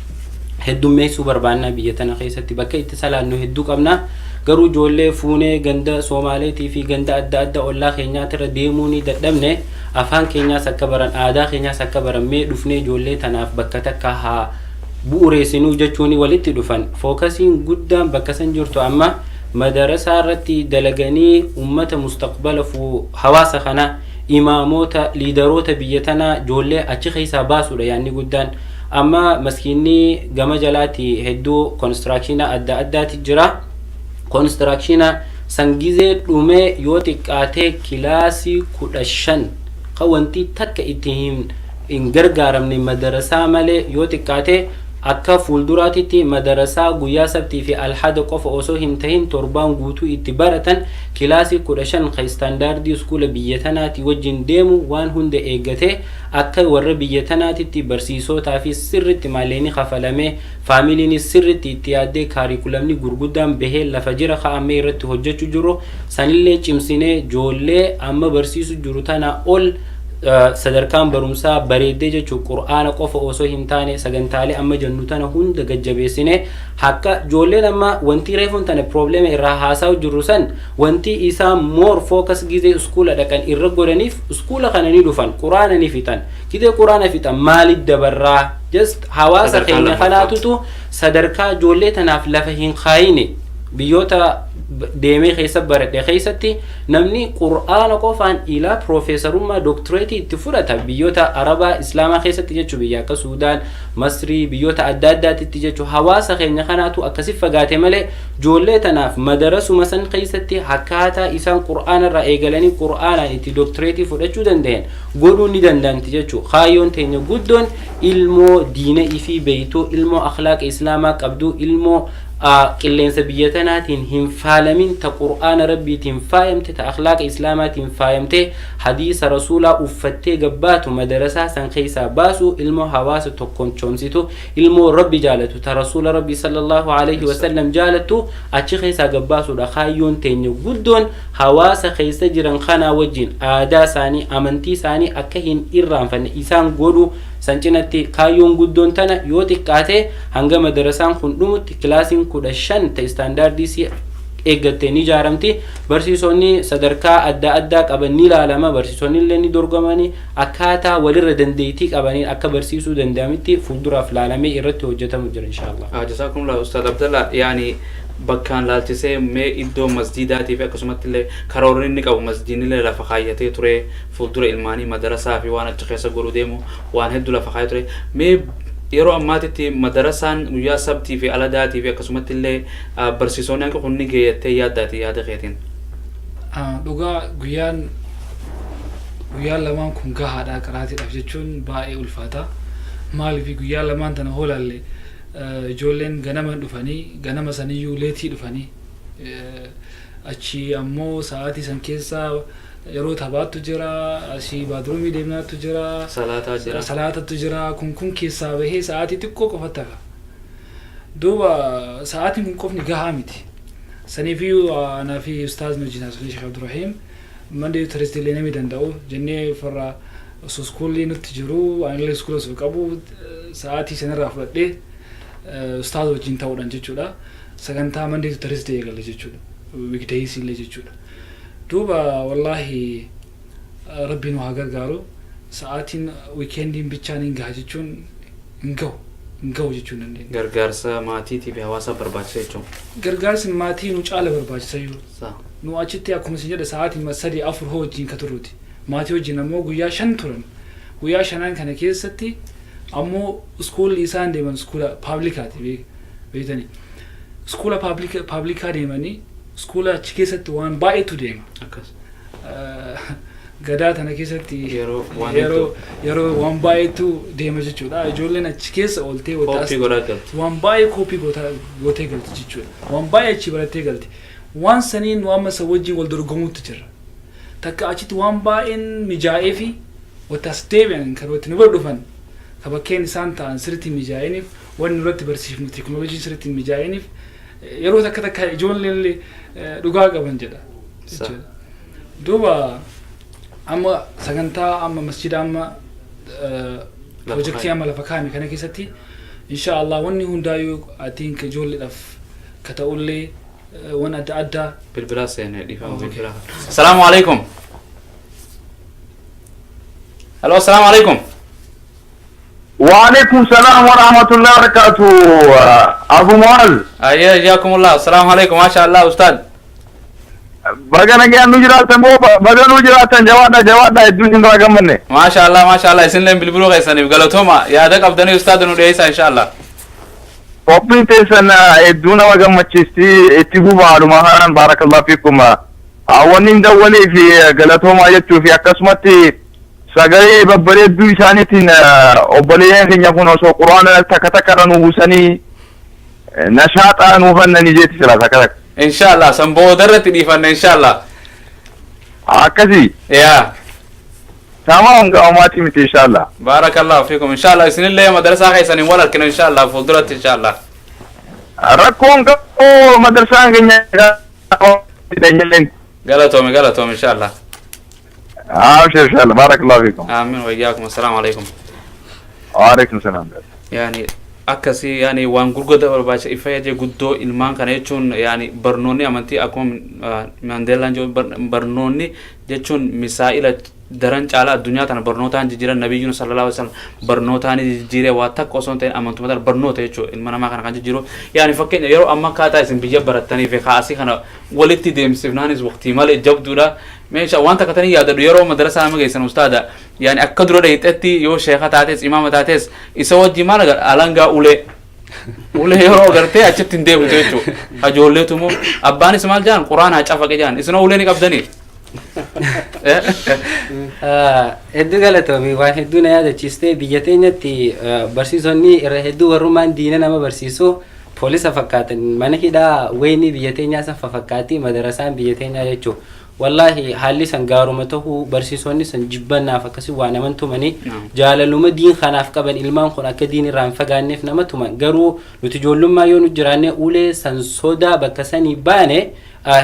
heddummeessuu barbaannaa, biyya tana keessatti bakka itti salaannu hedduu qabna, garuu ijoollee fuunee ganda Soomaaleetii fi ganda adda adda ollaa keenyaatirra deemuu ni dadhabne. Afaan keenyaas akka baran, aadaa keenyaas akka baran, mee dhufnee ijoollee tanaaf bakka takka haa bu'uureessinuu jechuun walitti dhufan. Focusiin guddaan bakka san jirtu amma madarasaa irratti dalaganii ummata mustaqbala fuu hawaasa kana, imaamota, leaderoota biyya tanaa ijoollee achi keessaa baasuudha yaanni guddaan. Amma maskiinni gama jalaati hedduu constructiona adda addaati jira. Constructiona san gizee dhumee yoo xiqqaatee kilaasii 15 kan wanti takka itti hin gargaaramne madarasaa malee, yoo xiqqaatee akka fuulduraatitti madarasaa guyyaa sabtii fi alhada qofa osoo hin tahin torbaan guutuu itti baratan, kilaasii 15 kan standardii iskuula biyya tanaati wajjin deemu, waan hunda eeggatee akka warra biyya tanaatitti barsiisotaa fi sirritti maalleeni kafalamee, familynis sirritti itti yaaddee, curriculumni gurguddaan bahee lafa jira kaa'amee irratti hojjechuu jiru sanillee cimsinee, ijoollee amma barsiisu jiru tana ol sadarkaan barumsaa bareeddee jechuun, Qur'aana qofa osoo hin taane sagantaalee amma jennu tana hunda gajjabeessine, akka ijoolleen amma wanti reefuun tana problema irraa haasaa jirru san, wanti isaan more focus gizee iskuula dhaqan irra godhaniif, iskuula kana ni dhufan, Qur'aana ni fixan, gizee Qur'aana fixan maaliif dabarraa? Just hawaasa Sadarkaa keenya lammaffaa. Kanaatutu sadarkaa ijoollee tanaaf lafa hin kaayine. Biyyoota deemee keessa baradhe keessatti namni Qur'aana qofaan ilaa piroofeesarummaa, dooktireetii itti fudhata, biyyoota Arabaa Islaamaa keessatti jechuu, biyya akka Suudaan, Masrii, biyyoota adda addaatitti jechuu. Hawaasa keenya kanaatu akkasi fagaate malee, ijoollee tanaaf madarasuma san keessatti akkaataa isaan Qur'aana irraa eegalanii Qur'aanaan itti dooktireetii fudhachuu danda'an godhuu ni danda'amti jechuu. Kaayyoon teenya guddoon ilmoo diina ifii beeytuu, ilmoo akhlaaqa Islaamaa qabdu, ilmoo qilleensa biyya tanaatiin hin faalamin, ta Qur'aana Rabbiitiin faayamte, ta akhlaaqa Islaamaatiin faayamte, hadiisa Rasuulaa uffattee gabbaatu madarasaa san keessaa baasu, ilmoo hawaasa tokkonchoomsitu, ilmoo Rabbi jaalatu, ta Rasuula Rabbi sallallahu alaihi wasallam jaalattu achi keessaa gabbaasuudha kaayyoon teenya guddoon. Hawaasa keessa jiran kanaa wajjin aadaa isaanii, amantii isaanii akka hin irraanfanne isaan godhu san cinatti kaayyoon guddoon tana. Yoo xiqqaate hanga madarasaan kun dhumutti kilaasiin 15 ta standardii si eeggattee ni ijaaramti. Barsiisonni sadarkaa adda addaa qaban ni ilaalama, barsiisonni illee ni dorgomanii, akkaataa walirra dandeettii qabaniin akka barsiisuu danda'amitti fuulduraaf laalamee irratti hojjetamu jira, inshaallah. Jazakumullah, Ustaz Abdallah. Yaani bakkaan laalchisee mee iddoo masjidaatii fi akkasumatti illee karoorri inni qabu, masjidni lafa kaayyatee ture, fuuldura ilmaanii madarasaa fi waan achi keessa godhuu deemu waan hedduu lafa kaayyatee ture. Mee yeroo ammaatitti madarasaan guyyaa sabtii fi aladaatii fi akkasumatti illee barsiisonni hanqa kun ni geeyyattee yaaddaati yaada keetiin? Dhugaa guyyaan lamaan kun gahaadha qaraatiidhaaf jechuun baay'ee ulfaata. Maaliif guyyaa lamaan tana hoolaalle, ijoolleen ganama dhufanii, ganama saniyyuu lateii dhufanii, achi ammoo sa'aatii san keessa yeroo taphaattu jira, asii bathroomii deemnaattu jira, Salaataa jira. Salaatatu jira. Kun keessaa bahee sa'aatii xiqqoo qofatti hafa. Duuba sa'aatiin kun qofni gahaa miti. Saniifiyyuu anaa fi ustaazni wajjin haasofne, Sheekh Abdurrahiim, Monday to Thursday illee namni danda'u jennee farra osoo iskuulli nutti jiru, anillee iskuula osoo qabu, sa'aatii sanirraa fudhadhee ustaaza wajjin ta'uudhaan jechuudha. Sagantaa Monday to Thursday eegale jechuudha. Weekdays illee jechuudha. Duuba wallaahi, Rabbi nu haa gargaaru. Sa'aatiin weekendiin bichaan hin gaha jechuun hin gahu, hin gahu jechuu hin dandeenya. Gargaarsa maatiitii fi hawaasa barbaachisa jechuun. Gargaarsi maatii nu caala barbaachisayyuu. Sa. Nu achitti akkuma isin jedhe sa'aatii 3, 4 hoo wajjin ka turruuti. Maatii wajjin ammoo guyyaa 5 turan. Guyyaa shanan kana keessatti ammoo schoolli isaan deeman schoola publicaati, beektanii. Schoola publicaa deemanii, schoola achi keessatti waan baay'eetu deema. Akkas. Gadaa tana keessatti Yeroo waan yeroo yeroo waan baay'eetu deema jechuudha. Ijoolleen achi keessa ooltee copy godhaa galti. Waan baay'ee copy gootee galti jechuudha. Waan baay'ee achi barattee galti. Waan saniin nu amma isa wajjin wal dorgomuutti jirra. Takka achitti waan baay'een mijaa'ee fi wanta as deebi'an kan watti nu bira dhufan, ka bakkeen isaan ta'an sirriitti mijaa'iniif, wanni nurratti barsiifnu teekinooloojiin sirriitti mijaa'iniif, yeroo takka takka ijoolleen illee dhugaa qaban jedha jechuudha. Duuba amma sagantaa amma masjida amma projectii amma lafa kaa'ame kana keessatti, insha Allah, wanni hundaayyuu, I think, ijoolleedhaaf ka ta'ullee waan adda addaa. Bilbilaa seenee, dhiifama. Okay. Bilbilaa. Salaamu alaikum. Hello, salaamu alaikum. وعليكم السلام ورحمة الله وبركاته، أبو معاذ. Ayyee, حياكم الله. السلام عليكم. ما شاء الله أستاذ. Baga nagaan nu jiraatan moo baga nu jiraatan. Jawaadha, jawaadha, hedduu isin irraa gammanne. ما شاء الله، ما شاء الله. Isin leen bilbiluu keessaniif galatooma. Yaada qabdanii ustaad nu dhiyeessaa, insha Allah. Qophiin teessan hedduu nama gammachiisti, itti fufaa kanaan. بارك الله فيكم. Wanni hin dawwalee fi galatoomaa jechuu fi akkasumatti sagalee babbareedduu isaaniitiin obboleeyyan keenya kun osoo quraana takka takka irra nu buusanii nashaaxaa nuu fannanii jeeti sila takka takka. Insha Allah, san boodarratti dhiifanna, insha Allah. Akkasii. Yaa. Tamam, gaamaatii miti, inshallah. بارك الله فيكم. إن شاء الله isinillee madrasaa keessaniin wal argina, insha Allah, fuulduratti, insha Allah. Rakkoon qabu, madrasaan keenya. Galatoome, galatoome, insha Allah. Abshir, inshallah. بارك الله فيكم. آمين وإياكم. السلام عليكم. وعليكم السلام. Yani akkasii, yani waan gurguddaa barbaachisa ifa guddoo ilmaan kana jechuun. Yani barnoonni amantii akkuma Maandeellaan jedhu, barnoonni jechuun misaa'ila daran caalaa addunyaa tana barnootaan jijjiiran. Nabiyyuun صلى الله عليه وسلم barnootaan jijjiiree, waa takka osoo hin ta'in amantummaa tana barnoota jechuudha ilma namaa kana kan jijjiiru. Yani fakkeenya yeroo amma akkaataa isin biyya barattanii fi kaasii kana walitti deemsifnaanis waqtii malee jabduudha. Meeshaa waan takka tanii yaadadhu, yeroo madrasaa nama geessan ustaada, yani akka dura dhayixetti yoo sheeka taates imaama taates isa wajji maal agar alangaa ulee ulee yeroo agartee achitti hin deebitu jechuudha. Ijoolleetu immoo abbaanis maal jedhan, quraanaa cafaqe jedhan. Isinoo ulee ni qabdanii? Hedduu galatoomii, waan hedduu na yaadachiiste. Biyya teenyatti barsiisonni irra hedduu warrummaan diina nama barsiisu poolisa fakkaatan. Mana hidhaa wayinii biyya teenyaa san fakkaatti madarasaan biyya teenyaa jechuudha. Wallaahi haalli san gaaruma tahuu, barsiisonni san jibbannaaf akkasii waa naman tumanii, jaalaluma diin kanaaf qaban, ilmaan kun akka diin irraa hin fagaanneef nama tuman. Garuu nuti ijoollummaa yoo nu jiraanne ulee san sodaa bakka sanii baane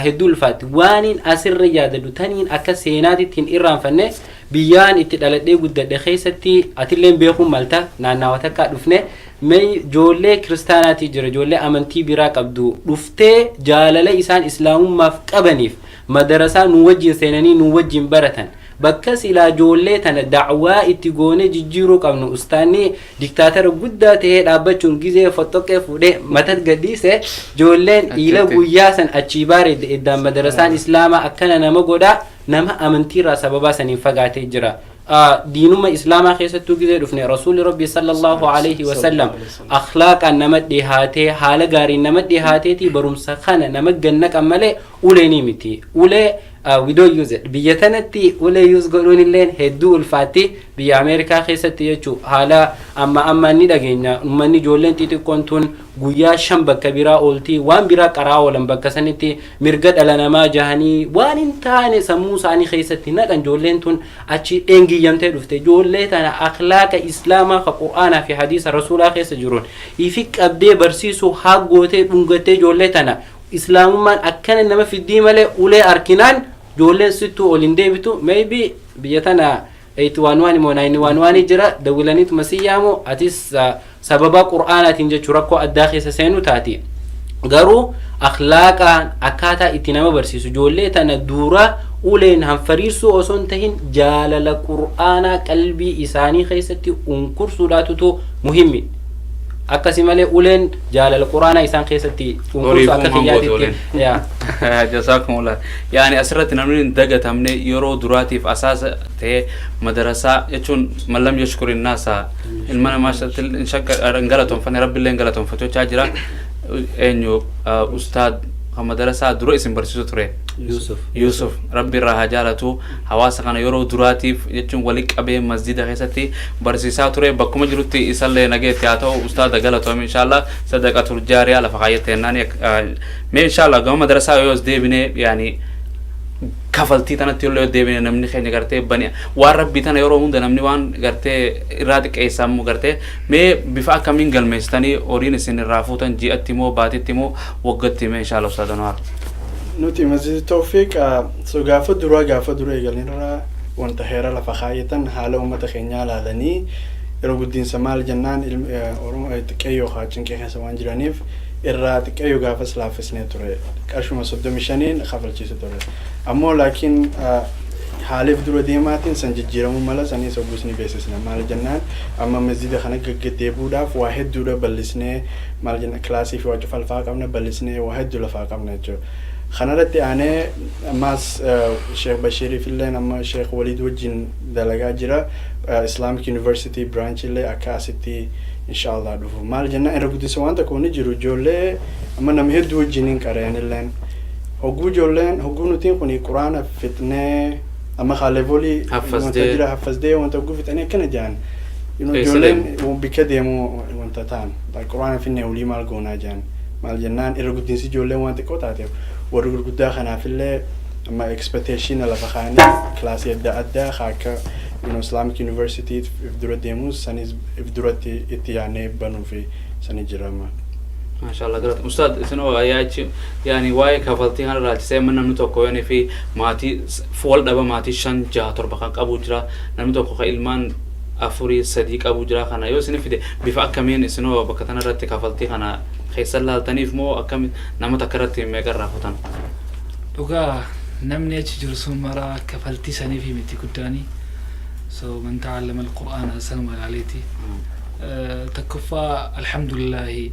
hedduu ulfaatti. Waaniin asirra yaadadhu taniin akka seenaatitti hin irraanfanne, biyyaan itti dhaladhee guddadhe keessatti, atilleen beekuun malta, naannawa takkaa dhufne mee ijoollee kiristaanaatii jira, ijoollee amantii biraa qabdu dhuftee jaalala isaan islaamummaaf qabaniif madarasaa nu wajjin seenanii nu wajjin baratan. Bakka silaa ijoollee tana dacwaa itti goonee jijjiiruu qabnu, ustaanni diktaatara guddaa tahee dhaabbachuun gizee fottoqee fuudhee mata gadhiise, ijoolleen dhiila guyyaa san achii baare iddaan madarasaan islaamaa akkana nama godhaa, nama amantiirraa sababaa saniin fagaatee jira. Diinuma islaamaa keessattuu gizee dhufne, rasuulli rabbi صلى الله عليه وسلم akhlaaqaan nama dhihaatee, haala gaariin nama dhihaateeti barumsa kana nama gannaqan malee ulee miti. Ulee we don't use it. Biyya tanatti ulee use godhuun illeen hedduu ulfaatti, biyya Ameerikaa keessatti jechuu. Haala amma amma ni dhageenya, uummanni ijoolleen xixiqqoon tun guyyaa 5 bakka biraa ooltii, waan biraa qaraa oolan. Bakka sanitti mirga dhala namaa jahanii waan hin taane sammuu isaanii keessatti naqan. Ijoolleen tun achi dheengiyyamtee dhufte. Ijoollee tana akhlaaqa islaamaa ka qur'aanaa fi hadiisa rasuulaa keessa jiruun ifi qabdee barsiisuu haaggootee dhungattee, ijoollee tana islaamummaan akkana nama fiddii malee ulee arkinaan ijoolleen sittuu ol hin deebitu. Maybe biyya tana 811 immoo 911 jira, dawwilaniituma si yaamu, atis sababa qur'aanaatiin jechuu rakkoo addaa keessa seenu taati. Garuu akhlaaqaan akkaataa itti nama barsiisu ijoollee tana dura Uleen hanfariirsuu osoo hin tahin, jaalala qur'aanaa qalbii isaanii keessatti unkursuudhaatutu muhimmi. Akkasi malee uleen jaalala qur'aanaa isaan keessatti unkursu akka kiyyaatitti. Yaa. Jasaakumullah. Yaani asirratti namni hin dagatamne, yeroo duraatiif asaasa ta'ee madarasaa jechuun man lam yashkuri naasa, ilma namaa hin galatoonfanne, rabbillee hin galatoonfatu jechaa jira. Eenyu, ustaad kan madarasaa dura isin barsiisu ture? Yusuf. Yusuf, rabbi irraa haa jaalatu. Hawaasa kana yeroo duraatiif jechuun wali qabee masjida keessatti barsiisaa ture. Bakkuma jirutti isallee nageetti haa ta'u. Ustaada, galatoome. Inshallah sadaqatul jaariyaa lafa kaayyatti jennaan. Mee inshallah gama madarasaa yoo as deebine, yaani kafaltii tanatti yoo deebine, namni keenya gartee bani waan rabbii tana yeroo hunda namni waan gartee irraa xiqqeessaa immoo gartee, mee bifa akkamiin galmeessitanii horiin isin irraa fuutan, ji'atti moo baatitti moo waggatti? Mee inshallah ustaada Anwaar. Nuti Masjid Tawfiq so gaafa dura eegalinirraa wanta heera lafa kaayyatan, haala uummata keenyaa ilaalanii, yeroo guddiinsa maal jennaan, Oromoo xiqqeeyyoo haa cinqee keessa waan jiraniif irraa xiqqeeyyoo gaafas laaffisnee ture, qarshuma 35n kafalchiisu ture. Ammoo laakiin haaliif dura deemaatiin san jijjiiramuu mala, saniis hoggus ni beeksisna. Maal jennaan, amma masjida kana gaggaddeebuudhaaf waa hedduudha bal'isnee, maal jenna, kilaasii fi waa cufa lafaa qabna, bal'isnee waa hedduu lafaa qabna jechuudha. Kanarratti aanee ammaas Sheekh Bashiiriif illee amma Sheekh Waliid wajjin dalagaa jira. Islamic University branch illee akka asitti inshallah dhufu. Maal jennaan, irra guddisa waan tokko ni jiru, ijoollee amma nama hedduu wajjin hin qareen illeen. Hogguu ijoolleen, hogguu nutiin kun quraana fixnee amma kaa levelii wanta jira haffasdee, wanta hogguu fixanii akkana jedhan. Ijoolleen bikka deemu wanta ta'an quraana finnee olii maal goonaa jedhan. Maal jennaan, irra guddinsi ijoolleen waan xiqqoo taateef, warri gurguddaa kanaafillee amma expectation lafa kaanii kilaasii adda addaa akka Islamic University if dura deemus sanis if duratti itti yaadnee banuu fi sani jira amma. Maashaallah, galata. Ustaad, isinoo yaachi yaani waa'ee kafaltii kana ilaalchisee, amma namni tokko yoonii fi maatii wal dhaba, maatii shan, jaha, torba kan qabu jira, namni tokko kan ilmaan afurii sadii qabu jira, kana yoo isin fide bifa akkamiin isinoo bakka kana irratti kafaltii kana keessa laaltaniif moo akkami, nama takka irratti meeqa irraa futan? Dhugaa namni achi jiru sun mara kafaltii saniif miti guddaani. So man ta'allama al-Qur'aana sanuma ilaaleeti. Tokkoffaa, alhamdulillahi,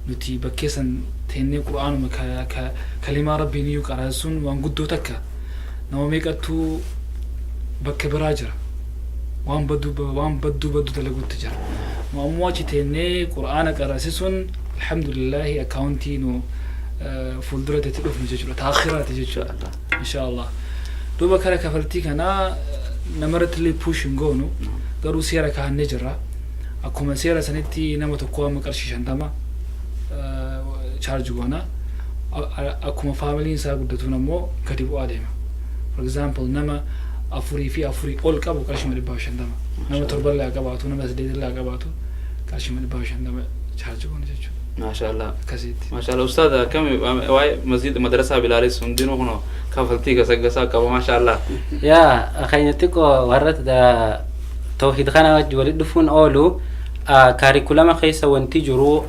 nuti bakkee san teennee qur'aanuma kalimaa rabbiin iyyuu qara'an sun waan guddoo takka. Nama meeqattuu bakka biraa jira, waan badduu waan badduu badduu dalaguutti jira. Nu ammoo achi teennee qur'aana qara'ase sun alhamdulillahi accountii nu fuulduratti itti dhufnu jechuudha, taakhiraati jechuudha insha Allah. Duuba kara kafaltii kanaa namarratti illee push hin goonu, garuu seera kaa'annee jirra. Akkuma seera sanitti nama tokko amma qarshii 50 charge goona. Akkuma familyn isaa guddatuun ammoo gadi bu'aa deema. For example, nama afurii fi afurii ol qabu qarshii 150, nama torballee haa qabaatu, nama saddeetillee haa qabaatu, qarshii 150 charge goona jechuudha. Maashaallah. Akkasitti. Maashaallah. Ustaad, akkami waa'ee masjid madrasaa Bilaalis hundinuu kunoo kafaltii gasa qaba, maashaallah. Yaa keenya xiqqoo warra tawhid kana wajji walitti dhufuun oolu, curriculuma keessa wanti jiru,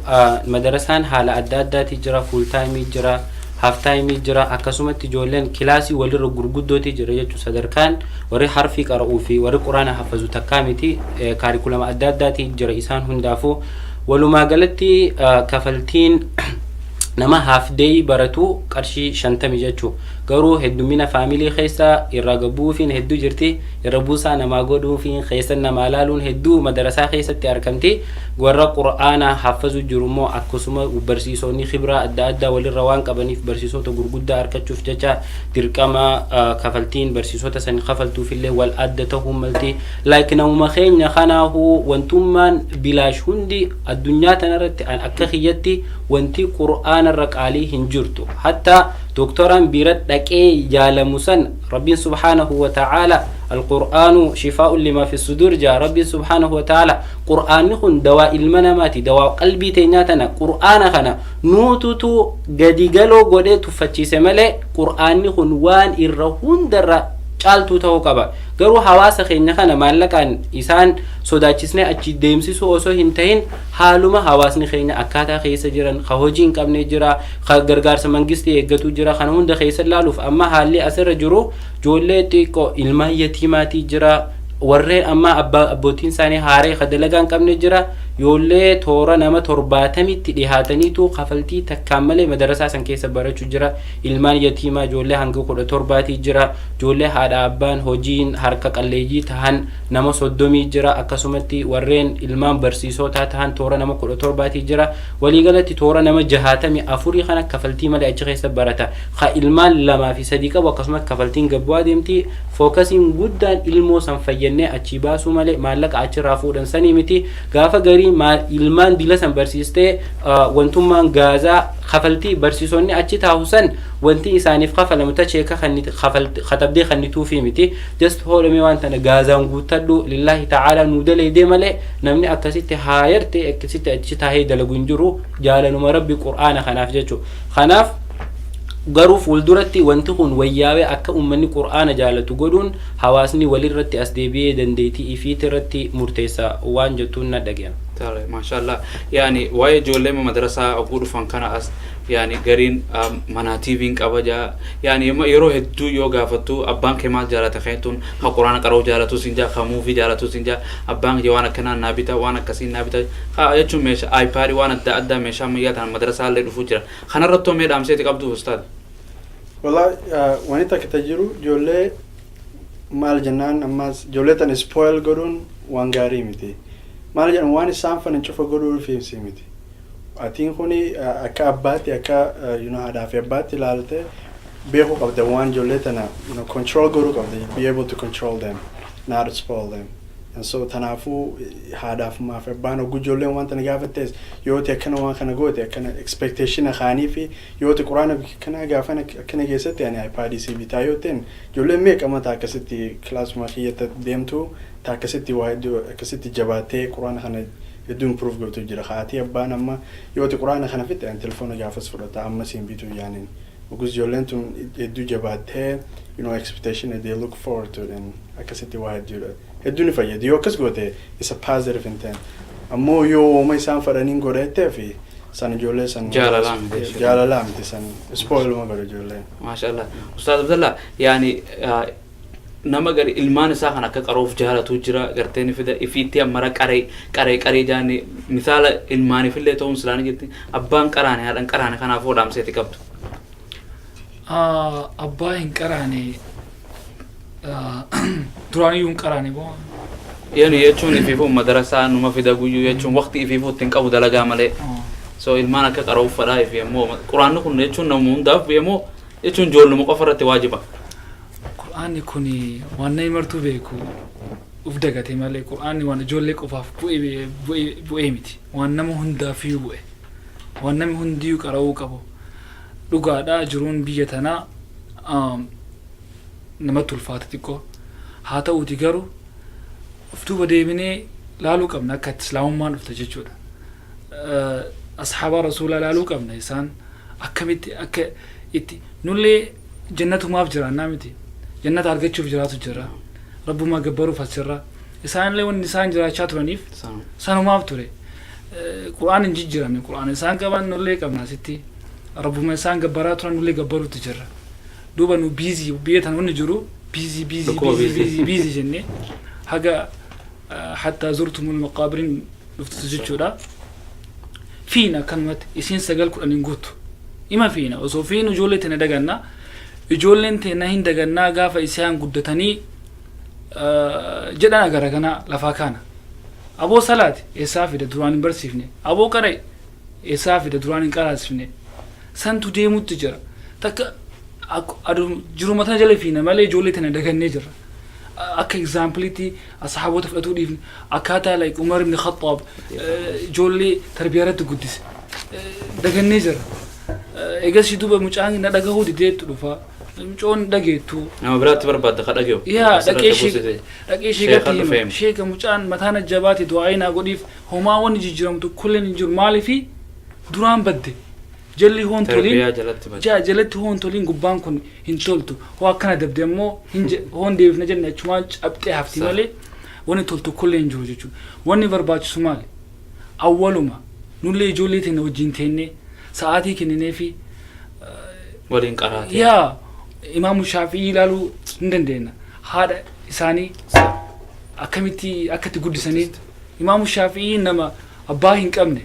madarasaan haala adda addaati jira, full time jira, half time jira, akkasumatti ijoolleen kilaasii walirra gurguddooti jira jechuu. Sadarkaan warri harfii qara'uu fi warri quraana hafazu takkaa miti, curriculuma adda addaati jira. Isaan hundaafuu walumaa galatti kafaltiin nama half day baratu qarshii 50 jechuu. Garuu heddumina family keessa irra gabuufiin hedduu jirti, irra buusaa namaa godhuufiin keessa namaa laaluun hedduu madarasaa keessatti argamti. Warra qur'aana hafazu jiru immoo akkasuma barsiisonni khibraa adda addaa walirra waan qabaniif, barsiisota gurguddaa argachuuf jecha dirqama kafaltiin barsiisota san kafaltuufillee wal adda tahuu malti. Like namuma keenya kanaafuu wantummaan bilaash hundi addunyaa tanarratti akka kiyyatti wanti qur'aanarra qaalii hin jirtu. Hatta doktoraan bira dhaqee yaalamu san, rabbiin subhaanahu wa ta'aala "القرآن شفاء لما في الصدور" jaa rabbiin subhaanahu wa ta'aala. Qur'aanni kun dawaa ilma namaati, dawaa qalbii teenyaa tana. Qur'aana kana nuututu gadi galoo godhee tuffachiise malee qur'aanni kun waan irra hundarra Caaltuu ta'uu qaba. Garuu hawaasa keenya kana maallaqaan isaan sodaachisnee achi deemsisuu osoo hin tahin, haaluma hawaasni keenya akkaataa keessa jiran, ka hojii hin qabne jira, ka gargaarsa mangistii eeggatu jira, kana hunda keessa ilaaluuf amma haalli asirra jiru ijoollee xiqqoo ilmaan yatiimaatii jira, warreen amma abbootiin isaanii haaree ka dalagaa hin qabne jira. Ijoollee toora nama 70tti dhihaataniitu kafaltii takkaan malee madarasaa san keessa barachuu jira. Ilmaan yatiimaa ijoollee hanga 17tii jira. Ijoollee haadha abbaan hojiin harka qalleeyyii tahan nama 30 jira. Akkasumatti warreen ilmaan barsiisotaa tahan toora nama 17tii jira. Waliigalatti toora nama 64 kana kafaltii malee achi keessa barata. Ka ilmaan lamaa fi sadii qabu akkasumas kafaltiin gabbu'aa deemti. Focusiin guddaan ilmoo san fayyannee achii baasuu malee maallaqa achirraa fuudhan sanii miti. Gaafa garii ilmaan dila san barsiistee, wantummaan gaazaa kafaltii barsiisonni achi taahu san wanti isaaniif kafalamu ta cheeka katabdee kannituufi miti. Just hodhamee waan tana gaazaan guuttadhu lillaahi ta'aalaa nuu daleedee malee namni akkasitti haayarte akkasitti achi taahee dalagu hin jiru. Jaalanuma Rabbi Qur'aana kanaaf jechu. Kanaaf garuu fuulduratti wanti kun wayyaawee akka uummanni Qur'aana jaalatu godhuun hawaasni walirratti as deebi'ee dandeettii ifiit irratti murteessa waan jettuun na dhagaya. Tole, maashaallah. Yaani waa'ee ijoollee madrasaa oguu dhufan kana as yaani gariin manaa TV'n qaba jaa. Yaani yeroo hedduu yoo gaafattu, abbaan kee maal jaalata keetuun, ka Quraana qara'uu jaalatu sin jaa, ka movie jaalatu sin jaa, abbaan kee waan akkanaa naa bita, waan akkasii naa bita. Ka jechuun meeshaa iPad, waan adda addaa, meeshaa ammayyaa ta'an madrasaa illee dhufuu jira. Kanarratti mee dhaamseeti qabdu, ustaad? Walaa wanti takka ta jiru, ijoollee maal jennaan, ammas ijoollee tana spoil godhuun waan gaarii miti. Maal jedhan, waan isaan fanan cufa godhuufi miti. Atiin kuni akka abbaatti, akka haadhaa fi abbaatti ilaalte beekuu qabda, waan ijoollee tana control godhuu qabda. Be able to control them, not to spoil them. And so tanaafuu haadhaaf maaf abbaan hogguu ijoolleen waan tana gaafattes, yoo ta'e akkana waan kana goote akkana expectation kaanii fi yoo ta'e Quraana akkana gaafan akkana keessatti ani iPad si bitaa yoo ta'en, ijoolleen meeqa mataa akkasitti classuma kiyyatti deemtu ta akkasitti waa hedduu akkasitti jabaattee Quraana kana hedduu improve gootu jira. Haatii abbaan amma yoo ta'e Quraana kana fitte ani telefoona gaafas fudhata amma siin bituu yaaniin. Ogus ijoolleen tun hedduu jabaattee expectation they look forward to it and akkasitti waa hedduudha. Hedduu ni fayyadu yoo akkas goote, is a positive intent. Ammoo yoo uuma isaan fedhaniin godhattee fi san ijoollee san Jaalalaa miti jechuudha. Jaalalaa miti, san spoil uma godha ijoolleen. Maashaallah. Ustaaz Abdallah, yaani nama gari ilmaan isaa kan akka qaroof jaalatu jira, gartee ni fida ifiitti ammara qaree qaree qaree jaani misaala ilmaaniifillee ta'uun silaani jirti, abbaan qaraane haadhan qaraane kanaafuu dhaamseeti qabdu. Abbaa hin qaraane duraaniyyuu hin qaraane moo? Yani jechuun ifiifuu madarasaa numa fida guyyuu, jechuun waqti ifiifuu ittiin qabu dalagaa malee. So ilmaan akka qaroof fadhaa ifi immoo Quraanni kun jechuun nama hundaaf immoo jechuun ijoolluma qofa irratti waajiba. Qur'aanni kun waan namni martuu beeku uf dagate malee Qur'aanni waan ijoollee qofaaf bu'ee miti. Waan nama hundaafiyyuu bu'e. Waan namni hundiyyuu qara'uu qabu. Dhugaadha, jiruun biyya tanaa namatti ulfaata xiqqoo. Haa ta'uuti garuu of duuba deebinee laaluu qabna akka itti islaamummaan dhufte jechuudha. Asxaabaa Rasuulaa laaluu qabna, isaan akkamitti akka itti nullee jannatumaaf jiraannaa miti. Jannata argachuuf jiraatu jira. Rabbumaa gabbaruuf as jirra. Isaanillee wanni isaan jiraachaa turaniif sanumaaf ture. Qur'aan hin jijjiiramne. Qur'aan isaan qaban nullee qabna asitti. Rabbuma isaan gabbaraa turan nullee gabbaruutti jirra. Duuba nu busy, biyya tana wanni jiru busy busy Dhukkuba busy busy. Busy busy jennee haga hattaa zurtumul maqaabiriin dhuftutu jechuudha. Fiina akkanumatti isiin 9 10 hin guuttu. Ima fiina, osoo fiinu ijoollee tana dagannaa. Ijoolleen teena hin dagannaa, gaafa isaan guddatanii jedhan agara kana lafaa kaana. Aboo salaati eessaa fida, duraan hin barsiifne. Aboo qara'e eessaa fida, duraan hin qaraasifne. Santu deemutti jira. Takka adu jiruma tana jala fiina malee ijoollee tana dagannee jirra. Akka exampleitti asxaabota fudhatuu dhiifne, akkaataa like Umar ibn Khattaab ijoollee tarbiyaa irratti guddise dagannee jirra. Egas duuba mucaan na dhagahuu dideettu dhufa. Mucoon dhageettu. Nama biraatti barbaadda ka dhaga'u. Yaa Asirratti dhaqee buusite. dhaqee Sheeka sheekatti hima. dhufeem. Sheeka, mucaan mataan jabaate, du'aa naa godhiif, homaa wanni jijjiiramu tokkolleen hin jiru. Maaliifi duraan badde. Jalli hoon toliin Tarbiyaa jalatti bade. Jaa jalatti hoon toliin gubbaan kun hin toltu. Hoo akkana dabde ammoo hin hoon deebifna jenne achumaan cabxee hafti malee wanni toltu tokkollee hin jiru jechuudha. Wanni barbaachisu maali? Awwaluma nullee ijoollee teenya wajjin teennee sa'aatii kenninee fi waliin qaraatee. Yaa Imaamu Shaafii ilaaluu hin dandeenya. Haadha isaanii akkamitti akka itti guddisaniin, Imaamu Shaafii nama abbaa hin qabne,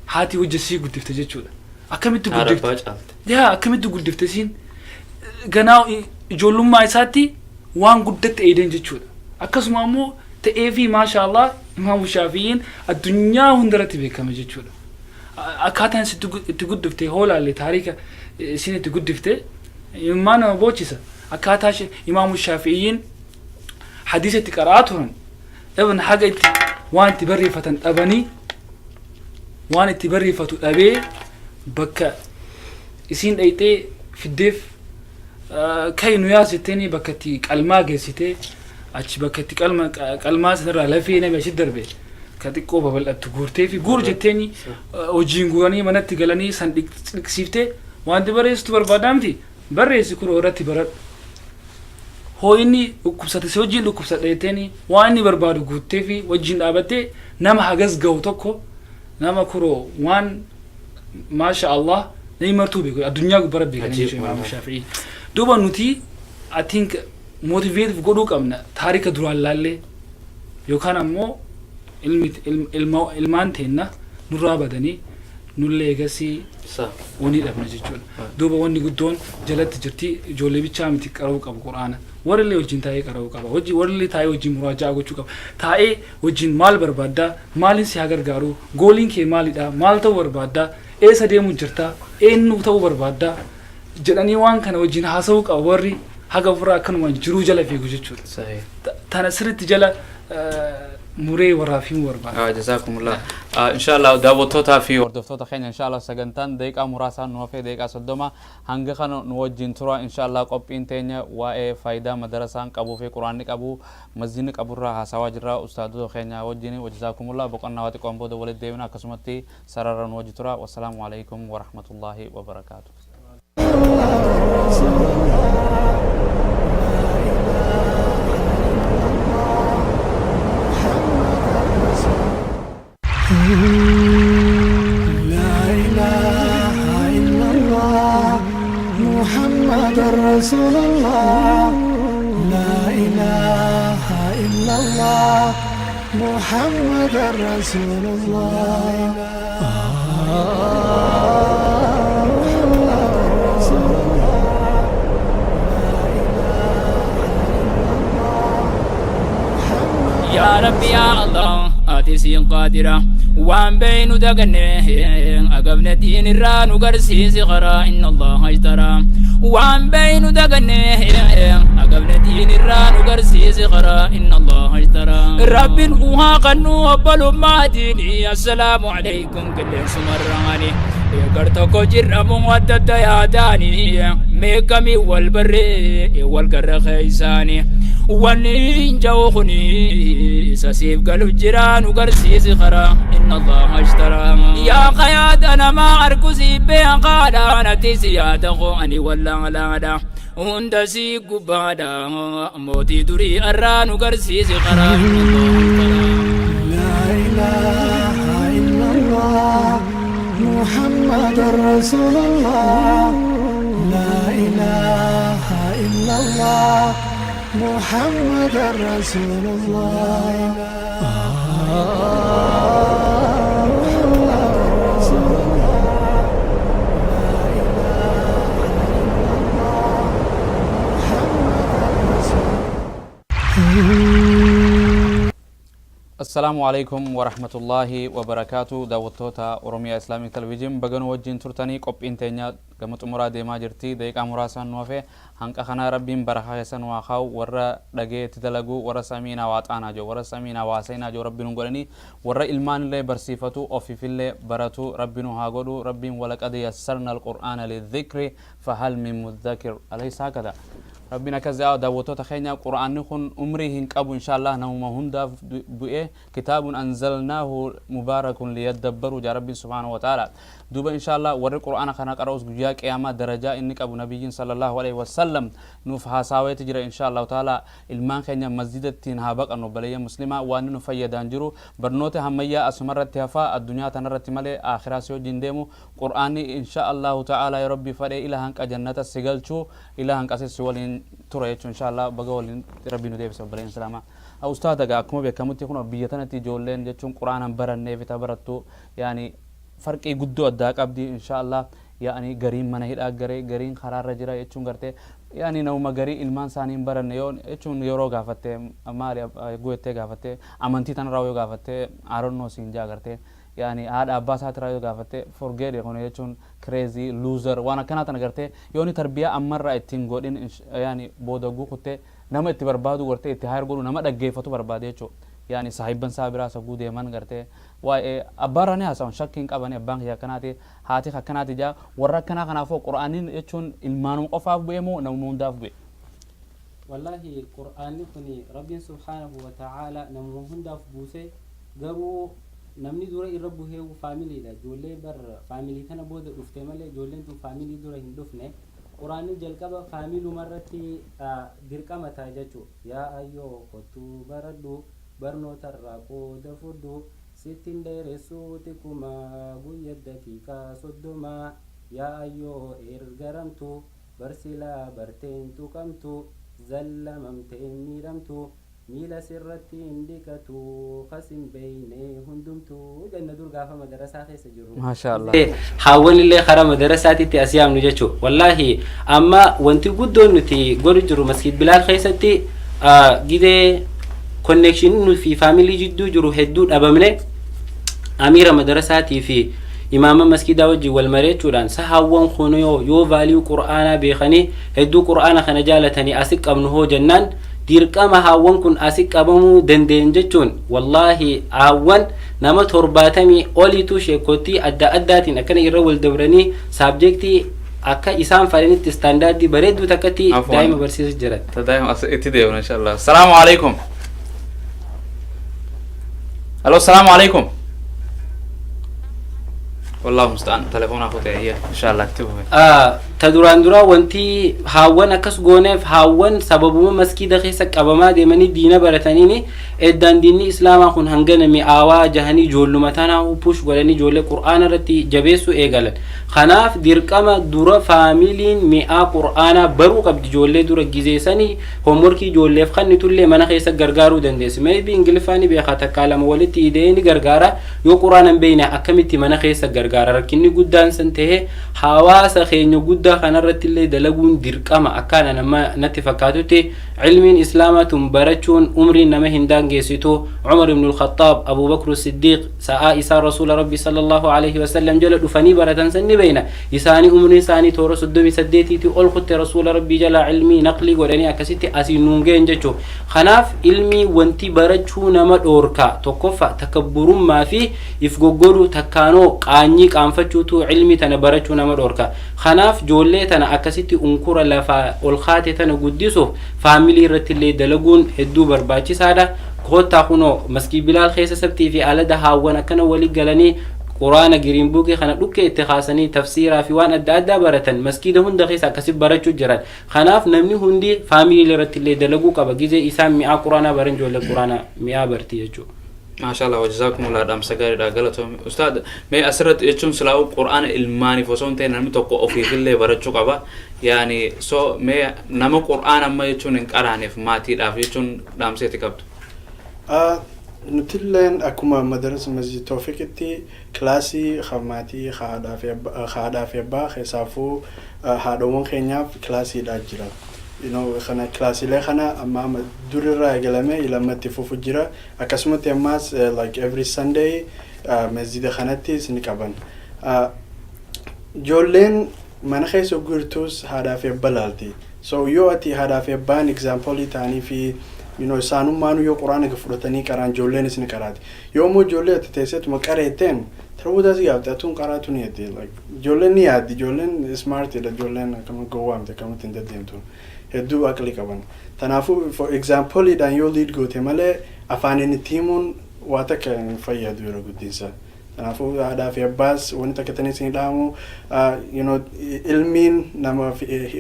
haati hojjesii guddifte jechuudha. Akkamitti Haadha guddifte? Abbaa caalte. Yaa akkamitti guddifte isiin? Ganaa ijoollummaa isaatti waan guddatti eeydan jechuudha. Akkasuma ammoo ta'eefii, maasha Allah, Imaamu Shaafi'iin addunyaa hundarratti beekame jechuudha. Akkaataan itti guddifte hoo laalle, taarika isin itti guddifte imimmaan nama boochisa. Akkaataa Imaamu Shaafi'iin hadiisa itti qara'aa turan, ibn haga itti waan itti barreeffatan dhabanii, waan itti barreeffatu dhabee, bakka isiin dhayxee fiddeef, kai nu yaas jetteeni, bakka itti qalmaa geessitee, achi bakka itti qalma qalmaa sanarraa lafee nami achi darbe ka xiqqoo babal'attu guurtee fi guur jetteeni, hojiin guuranii manatti galanii san dhiqsiiftee, wanti barreessitu barbaadaa miti, barreessi kun irratti baradhu. Hoo inni dhukkubsate si wajjin dhukkubsadha jetteeni, waan inni barbaadu guuttee fi wajjin dhaabattee, nama hagas ga'u tokko, nama kuroo waan maasha Allah namni martuu beeku addunyaa gubbara beekan jechuudha Imaamu Shaafi'ii. Duuba nuti I think motivate godhuu qabna, taarika duraan laallee, yookaan ammoo ilmi ilmaan teenna nurraa badanii nullee eegasii wani dhabna jechuudha. Duuba wanni guddoon jalatti jirti, ijoollee bichaa miti qara'uu qabu Qur'aana. Warrillee wajjin taa'ee qara'uu qaba. Hojii warrillee taa'ee wajjin muraajaa gochuu qaba. Taa'ee wajjin maal barbaaddaa? Maaliin si haa gargaaru? Goaliin kee maalidha? Maal ta'uu barbaaddaa? Eessa deemuu jirtaa? Eenyu ta'uu barbaaddaa? Jedhanii waan kana wajjin haasa'uu qaba warri, haga ofirraa akkanuma jiruu jala fiigu jechuudha. Tana sirriitti jala muree warraaf himuu barbaada. Jazaakumullah. Inshallah, daawwattootaa fi hordoftoota keenya, inshallah sagantaan daqiiqaa muraasaan nu hafee, daqiiqaa 30 hanga kana nu wajjin tura. Inshallah qophiin teenya waa'ee faayidaa madarasaan qabuu fi Quraanni qabu, masjidni qaburraa haasawaa jirra ustaadota keenya wajjin. Wajazaakumullah. Boqonnaa waa xiqqoon booda walitti deebina, akkasumatti sarara nu wajji tura. Wassalaamu alaikum warahmatullaahi wabarakaatu. رسول الله لا إله إلا الله محمد رسول لا إله إلا الله محمد رسول الله لا إله إلا الله محمد رسول الله محمد رسول الله لا إله إلا الله محمد Yaa Rabbi, yaa Allah, ati siin qaadira. Waan beeynu daganne agabne, diin irraa nu garsiisi karaa. Inna Allaha ishtara. Waan beeynu daganne agabne, diin irraa nu garsiisi karaa. Inna Allaha ishtara. Rabbin uhaa kannu obbolummaa diini. Assalaamu alaykum qilleensumarraani. Gar tokko jirramu adda adda yaadaani, meeqamii wal barree wal garra keeysaani. Wanni hin ja'u kuni isa siif galu jira, nu garsiisi karaa. Inna Allaha ishtara. Yaa qayaada namaa arku si beekaadha, natti si yaada koo ani wallaalaadha. Hunda si gubbaadha, mootii durii arraa nu garsiisi karaa. Inna Allaha ishtara. لا إله إلا الله محمد رسول الله لا إله إلا الله محمد رسول الله محمد رسول الله لا إله إلا الله محمد رسول Assalaamu alaikum warahmatullaahi wabarakaatu. Daawwattoota Oromiyaa Islamic Television, baganuu wajjin turtanii. Qophiin teenya gama xumuraa deemaa jirti, daqiiqaa muraasaan nu hafe. Hanqa kanaa Rabbiin barakaa keessa nu haa kaa'u. Warra dhagee itti dalagu, warra samiinaa waa xaanaa jiru, warra samiinaa waa seenaa jiru Rabbi nu godhanii, warra ilmaanillee barsiifatu, ofiifillee baratu Rabbi nu haa godhu. Rabbiin walaqad yassarna alqur'aana lidhikri fahal min muddakir, alaysa hakada? Rabbiin akkas jedha. Daawwattoota keenya, Qur'aanni kun umrii hin qabu, inshallah namuma hundaaf bu'ee. Kitaabun anzalnaahu mubaarakun liyaddabbaruu jaa Rabbiin subhaanahu wa ta'ala. Duuba inshallah warri Qur'aana kana qara'us guyyaa qiyaamaa darajaa inni qabu Nabiyyiin sallallahu alaihi wasallam nuuf haasaweeti jira. Inshallah taala ilmaan keenya masjidattiin haa baqannu. Obboleeyyan muslimaa, waan nu fayyadaan jiru barnoota hammayyaa asumarratti hafaa addunyaa tanarratti malee akhiraa si wajjin deemu. Qur'aanni insha Allahu ta'ala yoo Rabbi fadhee ila hanqa jannata si galchuu, ila hanqase si waliin tura jechuun. Insha Allah baga waliin Rabbi nu deebise. Obboleeyyan islaamaa, ustaada gaa, akkuma beekamutti kun biyya tanatti ijoolleen jechuun Qur'aanan barannee fi barattu yaani farqii guddoo addaa qabdi. Insha Allah yaani gariin mana hidhaa garee, gariin karaarra jira jechuun gartee yaani namuma garii ilmaan isaanii hin baranne yoo jechuun yeroo gaafatte, maali guuttee gaafatte, amantii tanarraa yoo gaafatte, aaronnoo siin jaa. Gartee yaani haadha abbaa isaatirraa yoo gaafatte, forget kun jechuun crazy loser waan akkanaa tana. Gartee yooni tarbiyaa ammarraa ittiin godhin, yaani booda guukuttee nama itti barbaadu, gartee itti hayar godhu, nama dhaggeeffatu barbaade jechuudha. Yaani saahibban isaa biraa saguu deeman, gartee waa'ee abbaarraa ni haasawan, shakkii hin qabani, abbaan kiyya akkanaati, haati akkanaati jaa. Warra akkanaa kanaafuu Qur'aaniin jechuun ilmaanuma qofaaf bu'e moo namuma hundaaf bu'e? Wallaahi, Qur'aanni kun Rabbiin subhaanahu wa ta'aala namuma hundaaf buuse. Garuu namni dura irra buhee faamiliidha. Ijoollee bar faamilii tana booda dhufte malee ijoolleen tun faamilii dura hin dhufne. Quraanni jalqaba faamiluma irratti dirqama ta'a jechuu. Yaa ayyoo, kottuu baradhu, barnootarraa qooda fudhu, sittin dheeressuu xiqquma guyya daqiiqaa 30. Yaa ayyoo, ergaramtu barsilaa barteen tuqamtu, zallamamteen miidhamtu, miila sirratti hin dhiqatu kasin beeyne hundumtu janna dur gaafa madarasaa keessa jirru. Maasha Allah. Haawwan illee karaa madarasaatitti as yaamnu jechuu. Wallaahi, amma wanti guddoon nuti godhu jiru Masjid Bilaal keessatti gidee connection nu fi faamilii jidduu jiru hedduu dhabamne, amiira madarasaatii fi imaama masjidaa wajjin wal mareechuudhaan sahaawwan kun yoo value Qur'aanaa beekanii hedduu Qur'aana kana jaalatanii asi qabnu hoo jennaan, dirqama haawwan kun asi qabamuu dandeenye jechuun. Wallaahi, haawwan nama 70 oliitu sheekottii adda addaatiin akkana irra wal dabranii subjectii akka isaan fadhanitti standardii bareedduu takkatti Afwan. daa'ima barsiisu jiran. Daa'ima as itti deemna insha Allah. Salaamu alaikum. Alo, salaamu alaikum. Wallahu musta'an, telefoona kutee hiyya, insha Allah itti fufe. Ta duraan duraa wanti haawwan akkas gooneef, haawwan sababuma maskiida keessa qabamaa deemanii diina barataniini eddaan diinni islaamaa kun hangana mi'aawaa jahanii ijoolluma tanaa push godhanii ijoollee Qur'aana irratti jabeessuu eegalan. Kanaaf dirqama dura faamiliin mi'aa Qur'aanaa baruu qabdi. Ijoollee dura gizeessanii homeworkii ijoolleef kannitullee mana keessa gargaaruu dandeessi. Maybe Ingiliffaa ni beekaa, takkaa lama walitti ida'ee ni gargaara. Yoo Qur'aana hin beekne akkamitti mana keessa gargaara? Rakkinni guddaan san ta'ee hawaasa keenya guddaa kanarratti illee dalaguun dirqama. Akkaan nama natti fakkaatutti ilmiin islaamaa tun barachuun umriin nama hin daangeessitu. Umar ibn al-Khattaab, Abu Bakr Siddiq, sa'aa isaa Rasuula Rabbi sallallahu alaihi wasallam jala dhufanii baratan san ni beeyna. Isaanii umriin isaanii toora 38tiiti ol kutte Rasuula Rabbii jala ilmii naqlii godhanii akkasitti asiin nuun ga'en jechuu. Kanaaf ilmii wanti barachuu nama dhoorka tokkoffa takabburummaa fi if goggoduu, takkaanoo qaanyii qaanfachuutu ilmii tana barachuu nama dhoorka. Kanaaf ijoollee tana akkasitti unkura lafaa ol kaate tana guddisuuf faamilii irratti illee dalaguun hedduu barbaachisaadha. Koottaa, kunoo Maskii Bilaal keessa sabtii fi alada haawwan akkana walii galanii Quraana green bookii kana dhukkee itti kaasanii tafsiiraa fi waan adda addaa baratan maskiida hunda keessa akkasi barachuu jiran. Kanaaf namni hundi faamilii irratti illee dalaguu qaba. Gizee isaan mi'aa Quraanaa baran ijoollee Quraanaa mi'aa barti jechuudha. Maasha Allah, wajazakumullah, dhaamsa gaariidha, galatoomii. Ustaad, mee asirratti jechuun silaa'u Qur'aana ilmaaniif osoo hin ta'in namni tokko ofiifillee barachuu qaba. Yaani so mee nama Qur'aana amma jechuun hin qaraaneef, maatiidhaaf jechuun dhaamseeti qabdu? Nutilleen akkuma madarasa Masjid Toofiqitti kilaasii maatii haadhaa fi abbaa keessaafuu haadhawwan keenyaaf kilaasiidha jira. Kana kilaasiilee kana amma durirraa eegalamee ilammatti fufu jira. Akkasumatti ammaas like every Sunday masjida kanattis ni qaban. Ijoolleen mana keessa jirtus haadhaa fi abbaa laalti. So yoo ati haadhaa fi abbaan example ta'anii fi isaanummaanuu yoo Quraana fudhatanii qaraan, ijoolleenis ni qaraati. Yoo immoo ijoollee ati teesseetuma qareetteen tarbuutaa si gaafte, atuun qaraatu ni jetti. Like ijoolleen ni yaaddi, ijoolleen smartidha, ijoolleen akkama gowwaamte akkamatti hin deddeemtu. Hedduu aqli qaban. Kanaafuu for exampleidhaan yoo lead goote malee afaaniin itti himuun waa takka hin fayyadu yeroo guddinsa. Kanaafuu haadhaa fi abbaas wanti takka tanii isin dhaamu, ilmiin nama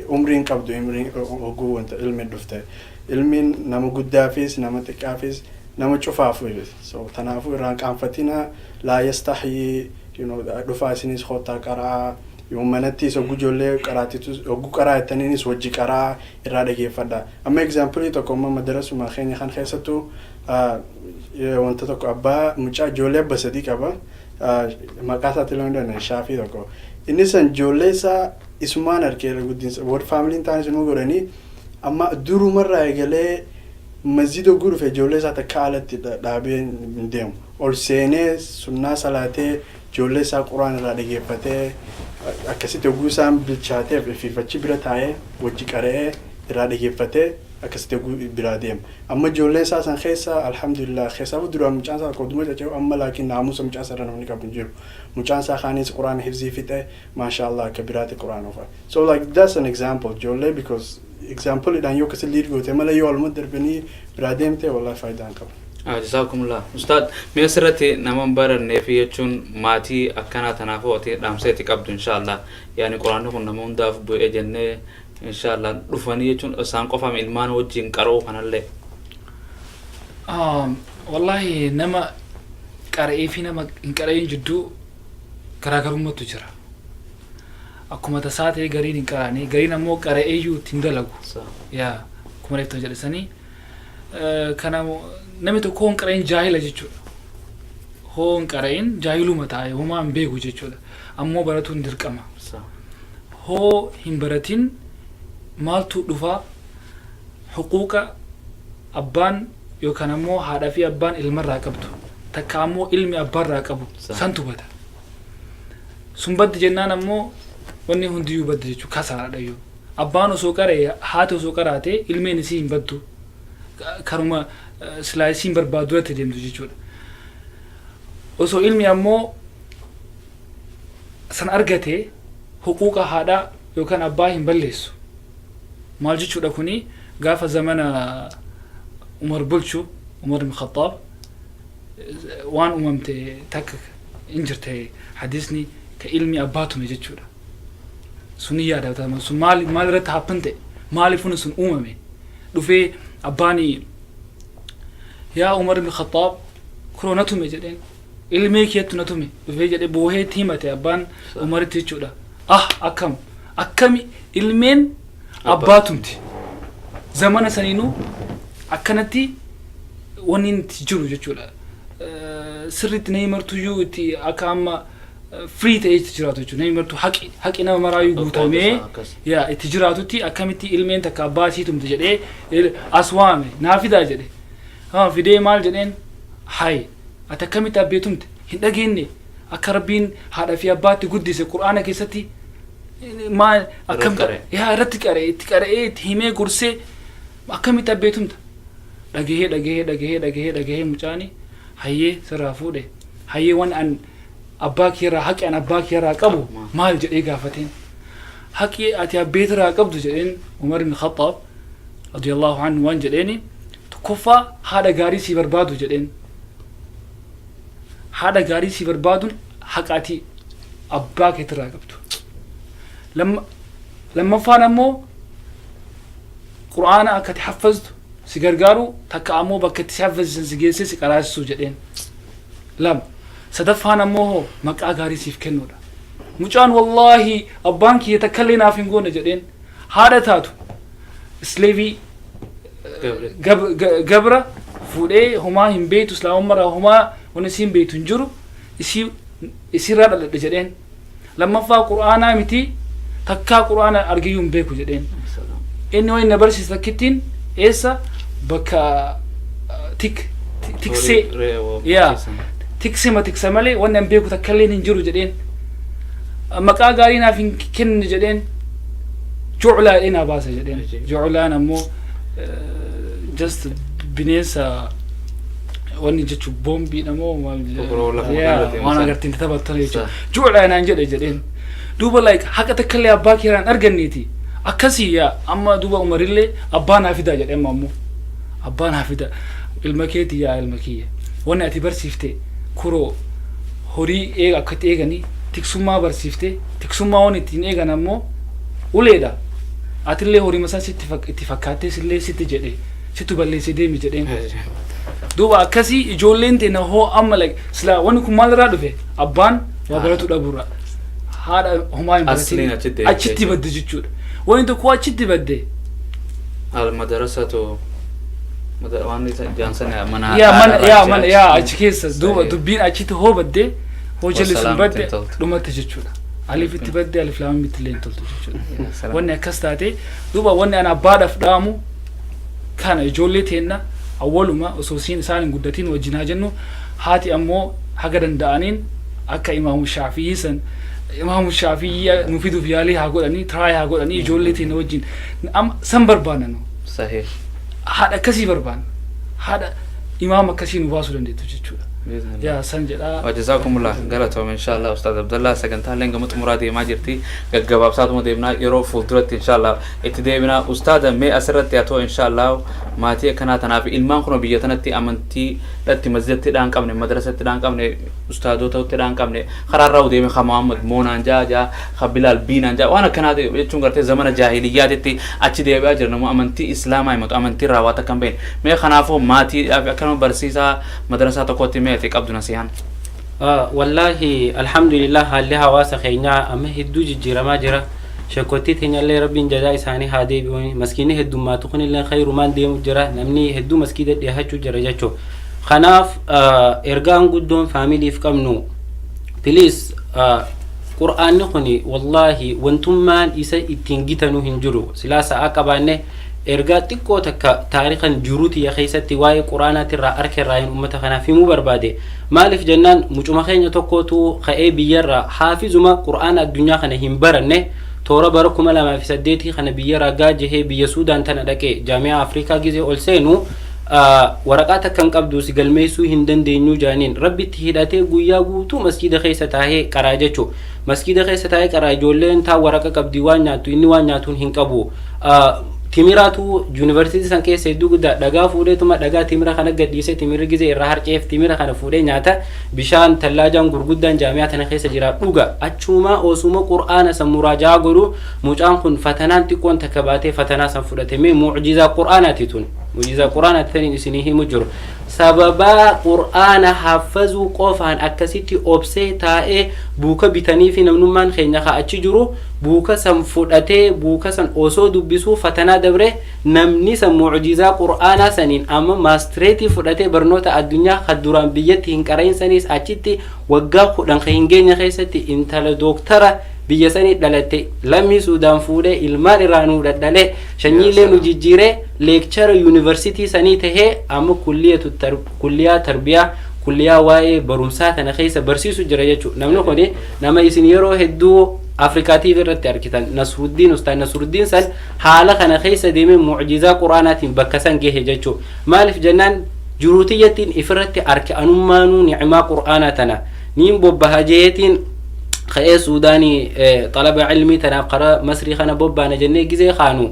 umriin qabdu, umriin oguu wanta ilmi dhufte, ilmiin nama guddaafis, nama xiqqaafis, nama cufaafuu. So tanaafuu irraan qaanfatina, laa yastahyii, dhufaa isinis koottaa qaraa. Yoo manattis oguu ijoollee qaraatitu oguu qaraa jettaniinis wajji qaraa irraa dhageeffadha. Amma example tokko, amma madarasuma keenya kan keessattuu wanta tokko, abbaa mucaa ijoollee abba sadii qaba. Maqaa isaatti illee hin Shaafii tokko. Inni san ijoollee isaa isumaan harkeera guddinsa warri faamiliin ta'an isinuu godhanii, amma durumarraa eegalee masjida oguu dhufe ijoollee isaa takka alatti dhaabee hin deemu. Ol seenee sunnaa salaatee, ijoollee isaa quraan irraa dhageeffatee, akkasitti oguu isaan bilchaateef ifiifachi bira taa'ee wajji qara'ee irraa dhageeffatee, akkasitti oguu biraa deema. Amma ijoollee isaa san keessa, alhamdulillah, keessaa duraan mucaan isaa tokko oduma caca'u, amma laakiin naamusa mucaa isaa irra namni qabu hin jiru. Mucaan isaa kaanis quraan hifzii fixe, maashaallah, akka biraatti quraan ofa. So like that's an example ijoollee, because example dhaan yoo akkasi lead goote malee, yoo waluma darbanii biraa deemte, wallahi faayidaa hin qabu. Jazaakumullah. Ustaad, mee asirratti nama hin barannee fi jechuun maatii akkanaa tanaaf ati dhaamsa itti qabdu, inshaallah. Yaani quraanni kun nama hundaaf bu'ee jennee, inshaallah dhufanii jechuun isaan qofaam ilmaan wajjin qara'uu kanallee. Wallahi nama qara'ee fi nama hin qara'in jidduu garaagarummaatu jira. Akkuma tasaa ta'e gariin hin qara'anii, gariin ammoo qara'eeyyuu ittiin dalagu. Yaa akkuma reefta jedhasanii, kana namni tokko hoo hin qara'in jaahila jechuudha. Hoo hin qara'in jaahiluma taa'e, homaa hin beeku jechuudha. Ammoo baratuun dirqama. Hoo hin baratin maaltu dhufaa? Huquuqa abbaan yookaan ammoo haadhaa fi abbaan ilmarraa qabdu, takka ammoo ilmi abbaarraa qabu santu bada. Sun baddi jennaan ammoo wanni hundiyyuu baddi jechuudha, kasaadha iyyuu. Abbaan osoo qara'e, haati osoo qaraate, ilmeen isii hin baddu. Karuma silaa isiin barbaadu irratti deemtu jechuudha. Osoo ilmi ammoo san argate, huquuqa haadhaa yookaan abbaa hin balleessu. Maal jechuudha kuni? Gaafa zamana Umar bulchu, Umar ibn Khattaab, waan uumamte takka hin jirte, hadiisni ka ilmi abbaa tume jechuudha. Suni yaadatama. Sun maal maal irratti happen ta'e? Maaliif sun uumame? Dhufee abbaan, "Yaa Umar ibn Khattaab, kunoo na tume" jedheen. "Ilmee keettu na tume" dhufee jedhe, boohee itti himate abbaan Umaritti jechuudha. Ah, akkam akkami ilmeen abbaa tumti? Zamana saniinuu akkanatti wanni itti jiru jechuudha. Sirriitti namni martuyyuu itti akka amma free ta'ee itti jiraatu jechuudha. Namni martuu haqi nama maraayyuu guutamee yaa itti jiraatutti, akkamitti ilmeen takka abbaa isii tumte jedhee as waame, "Naa fidaa" jedhe. Haa fidee maal jedheen? "Hay, ati akkamitti abbee tumte? Hin dhageenye akka Rabbiin haadha fi abbaatti guddise Qur'aana keessatti maal akkam yaa irratti qara'e?" Itti qara'ee, itti himee, gorsee, "Akkamitti abbee tumta?" Dhagahee, dhagahee, dhagahee, dhagahee, dhagahee mucaani, "Hayyee, sirraa fuudhe. Hayyee, waan an abbaa keerraa, haqi an abbaa keerraa qabu maal?" jedhee gaafateen. "Haqi ati abbeetirraa qabdu," jedheen Umar ibn Khattaab radiyallahu anhu, waan jedheeni, "Tokkoffaa haadha gaarii si barbaadu," jedheen. "Haadha gaarii si barbaaduun haqa ati abbaa keetirraa qabdu. Lammaffaan ammoo Qur'aana akka ati haffaztu si gargaaru, takka ammoo bakka itti si haffazsisan si geessee si qaraasisuu," jedheen. Lama. Sadaffaan ammoo hoo maqaa gaarii siif kennuudha. Mucaan, "Wallaahi abbaan kiyya takkallee naaf hin goone," jedheen. Haadha taatu slave, gabra fuudhee, homaa hin beektu, islaamummarraa homaa wanni isiin beektu hin jiru, isii isirraa dhaladhe jedheen. Lammaffaa Qur'aanaa miti, takkaa Qur'aana argiyyuu hin beeku jedheen. Inni wani na barsiise takkittiin eessa bakka tik tiksee yaa tiksema tiksa malee wanni an beeku takkallee hin jiru jedheen. Maqaa gaarii naaf hin kenne jedheen. Juclaa jedhee naa baasa jedheen. Juclaan ammoo just bineensa wanni jechu, boombiidha moo maal waan agartiin taphattan jechuudha. Juclaa naan jedhe jedheen. Duuba like haqa takkallee abbaa keeraan arganneeti. Akkasii yaa amma duuba Umarillee, "Abbaa naa fidaa" jedhe. Amma ammoo, "Abbaa naa fida." "Ilma keeti yaa ilma kiyya. Wanni ati barsiifte kuroo Horii eega akkatti eeganii tiksummaa barsiifte. Tiksummaa waan ittiin eegan ammoo uleedha. Atillee horii san sitti itti fakkaattee sillee sitti jedhe, sittu balleessee deemi jedheen. Duuba akkasii ijoolleen teenya hoo amma like silaa wanni kun maalirraa dhufe? Abbaan waa baratu dhabuurra, haadha homaa hin Asliin baratin achitti deebite achitti jechuudha. Badde jechuudha. Wanni tokko achitti badde. Almadarasatu waan isa jaansan mana Yaa mana haadha yaa achi- mana yaa achi keessa duuba dubbiin achitti hoo badde, hoo jalli sun Wassalaam badde, ittiin toltu. Dhumatte jechuudha. Alif itti badde, alif laamim itti illee hin toltu jechuudha. Salaam. Wanni akkas taate duuba wanni ana abbaadhaaf dhaamu kana: ijoollee teenna awwaluma osoo siin isaan hin guddatin wajjin haa jennu. Haati ammoo haga danda'aniin akka Imaamu Shaafiyii san, Imaamu Shaafiyii nu fiduuf yaalii haa godhanii, try haa godhanii ijoollee teenna wajjin. Amma san barbaanna nu. Haadha akkasii barbaanna, haadha imaama akkasii nu baasuu dandeettu jechuudha. Yaa san jedhaa. Jazakumullah, galatoom. Inshallah Ustaz Abdallah, sagantaaleen gama xumuraa deemaa jirti, gaggabaabsaatuma deemnaa, yeroo fuulduratti inshallah itti deebinaa. Ustaada, mee asirratti haa ta'u, inshallah maatii akkanaa tanaaf ilmaan kun biyya tanatti amantii dhatti masjidatti dhaan qabne, madrasatti dhaan qabne, ustaadotatti dhaan qabne, karaarraa deeme ka Muhammad moonaan jaa jaa ka Bilaal biinaan jaa, waan akkanaa jechuun gartee zamana jaahiliyyaatitti achi deebi'aa jira. Nama amantii islaamaa himatu amantii irraa waa takka hin beekne. Mee kanaafuu maatiidhaaf akkanuma barsiisaa madrasaa tokkotti mee ati qabdu nasihaan? Wallaahi alhamdulillah, haalli hawaasa keenyaa amma hedduu jijjiiramaa jira. Sheekottii teenyallee Rabbiin jazaa isaanii haa deebi'u. Maskiinni heddummaatu kunillee khayrumaan deemu jira, namni hedduu maskiida dhiyaachuu jira jechuu. Kanaaf ergaan guddoon faamiliif qabnu, please, qur'aanni kuni wallaahi wantummaan isa ittiin gitanuu hin jiru. Silaa sa'aa qabaanne ergaa xiqqoo takka taarikan jiruutiyya keessatti waa'ee quraanaatirraa arka irraa hin ummata kanaaf himuu barbaade. Maaliif jennaan, mucuma keenya tokkotu ka'ee biyyarraa haafizuma qur'aana addunyaa kana hin baranne, toora bara 2008 kana biyyarraa gaajahee biyya Suudaan tana dhaqee Jaami'aa Afrikaa gizee ol seenu, waraqaa takka hin qabdu, si galmeessuu hin dandeenyu jaaniin. Rabbitti hidhatee guyyaa guutuu masjiida keessa taa'ee qaraa jechuu. Masjiida keessa taa'ee qaraa, ijoolleen taa waraqa qabdi waan nyaattu, inni waan nyaatuun hin qabu. Timiraatu yuunivarsiitii san keessa hedduu guddaa, dhagaa fuudheetuma dhagaa timira kana gadhiisee, timirri gizee irraa harceef timira kana fuudhee nyaata. Bishaan tallaajaan gurguddaan jaamiyaa tana keessa jira dhuga. Achumaa osuma qur'aana san muraajaa godhu, mucaan kun fatanaan xiqqoon takka baatee fatanaa san fudhate. Mee mucjizaa qur'aanaati tun, mucjizaa qur'aanaati taniin isinii himu jiru. Sababaa qur'aana haffazuu qofaan akkasitti obsee taa'ee, buuka bitanii fi namnummaan keenya ka achi jiru buuka san fudhatee, buuka san osoo dubbisuu fatanaa dabre. Namni san mucjizaa qur'aanaa saniin amma maastireetii fudhatee, barnoota addunyaa ka duraan biyyatti hin qarayin saniis achitti waggaa 10 ka hin geenye keessatti intala dooktara biyya sanii dhalatte lammii Suudaan fuudhee, ilmaan irraa nuu dhadhalee, sanyiilee nu jijjiiree, lecturer yuunivarsiitii sanii tahee, amma kulliyatu kulliyaa tarbiyaa, kulliyaa waa'ee barumsaa tana keessa barsiisu jira jechuudha. Namni kuni nama isin yeroo hedduu Afrikaatiif irratti argitan, Nasruddiin, Ustaan Nasruddiin san haala kana keessa deemee mucjizaa quraanaatiin bakka san gahe jechuudha. Maaliif jennaan, jiruutiyyattiin ifirratti arke, anummaanuu ni'maa quraanaa tana niin bobbaha jeetiin ka'ee Suudaanii xalaba ilmii tanaaf karaa Masrii kana bobbaana jennee gizee kaanu,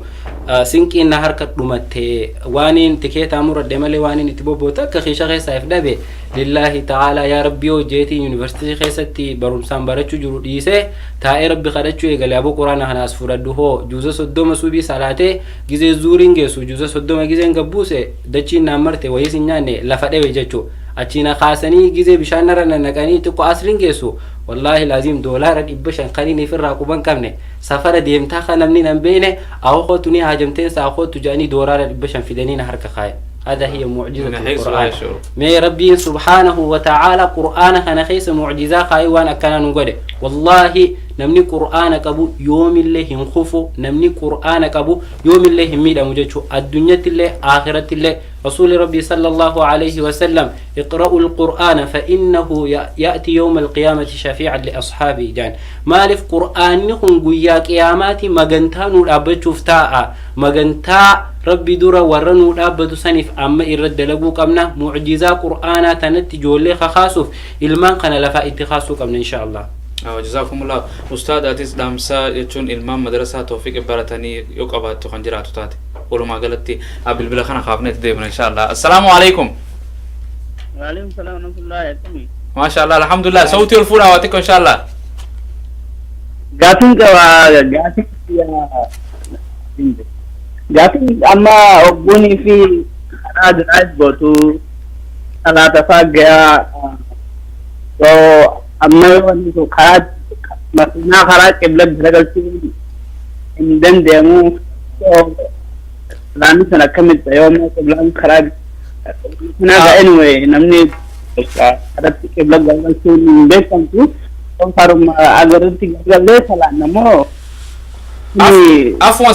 sinqiin na harka dhumatte, waaniin tikeetaa muradhe malee waaniin itti bobbootu akka kiisha keessaa if dhabe. Lillaahi ta'aalaa, yaa Rabbi yoo jeetiin yuunivarsiitii keessatti barumsaan barachuu jiru dhiisee taa'ee Rabbi kadhachuu eegale. Aboo, quraana kana as fudhadhu hoo, juuza 30 subii salaatee gizee zuuriin geessu, juuza 30 gizeen gabbuuse, dachiin naan marte, wayiis hin nyaanne, lafa dhewe jechuu. Achiina kaasanii gizee bishaan narra nannaqanii xiqqoo asriin geessu, wallaahi laaziim $500 kaniin ifirraa quban qabne, safara deemtaa kan namni nan beekne, awkootu ni haajamteen saa kootu jedhanii $500 fidanii na harka kaayan. هذا هي معجزة من حيث لا القرآن. يشعر. Mee Rabbiin subhaanahu wa ta'aala qur'aana kana keessa mucjizaa kaayee waan akkanaa nu godhe. Wallaahi namni qur'aana qabu yoomillee hin kufu, namni qur'aana qabu yoomillee hin miidhamu jechuu, addunyattillee aakirattillee. Rasuuli Rabbii sallallahu alayhi wasallam, "اقرأوا القرآن فإنه يأتي يوم القيامة شفيعا لأصحابه" jaan. Maaliif? Qur'aanni kun guyyaa qiyaamaati magantaa nuu dhaabbachuuf taa'a. Magantaa Rabbi dura warra nuu dhaabbatu saniif amma irra dalaguu qabna. Mucjizaa qur'aanaa tanatti ijoollee kakaasuuf ilmaan kana lafaa itti kaasuu qabna, insha Allah. Jazakumullah. Ustaad, atis dhaamsa jechuun ilmaan madrasaa Tawfiq baratanii yoo qabaattu kan jiraatu taate. Walumaa galatti bilbila kana kaafnee itti deebina insha Allah. Assalaamu alaikum. Waalaikum salaam warahmatullahi. Akkami? Maasha Allah, alhamdulillah. Sautii ol fuudhaa waa xiqqoo, insha Allah. Gaafiin qaba, gaafiin amma ogguunii fi karaa drive gootu salaata faa gayaa, so amma yoo wanni sun karaa makiinaa karaa qibla garagalchuu hin danda'amu, so salaanni sun akkamitti yoo amma qiblaan karaa makiinaa, anyway, namni karatti qibla garagalchuun hin beekamtu, so karuma agarratti garagallee salaanna moo? Afwan,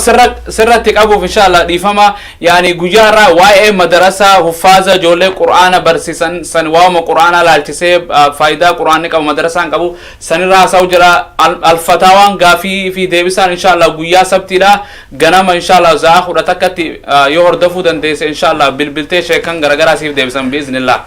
sirratti qabuuf, inshallah, dhiifama. Yani guyyaa irraa waa'ee madarasaa, huffaaza, ijoollee qur'aana barsiisan san, waa'uma qur'aanaa laalchisee, faayidaa qur'aanni qabu, madarasaan qabu sanirraa haasa'u jira. Alfataawaan gaafii fi deebisaan, inshallah, guyyaa sabtiidha ganama, inshallah, za'a 11tti yoo hordofuu dandeesse, inshallah, bilbiltee sheekan garagaraa siif deebisan, biiznillah.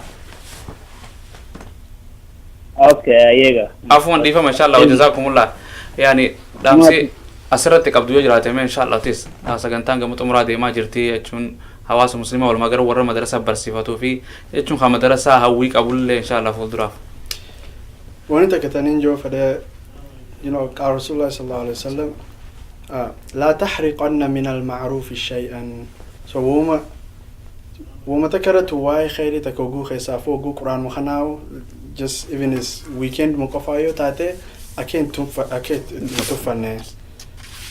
Okay, eega. Afwan, dhiifama, inshallah, wajazakumullah. Yani dhaamsi asirratti qabdu yoo jiraate mee, inshallah, tis sagantaan gama xumuraa deemaa jirti jechuun hawaasa muslimaa walumaa gara warra madrasaa barsiifatuu fi jechuun kan madrasaa hawwii qabullee, inshallah, fuulduraaf. Wani takka taniin joo fedhe, قال رسول الله صلى الله عليه وسلم لا تحقرن من المعروف شيئا. So wuma takka irratti waa'ee khayrii takka oguu keessaafuu oguu quraan kanaawu, just even is weekend mu qofaa yoo taate, akka hin tuffanne.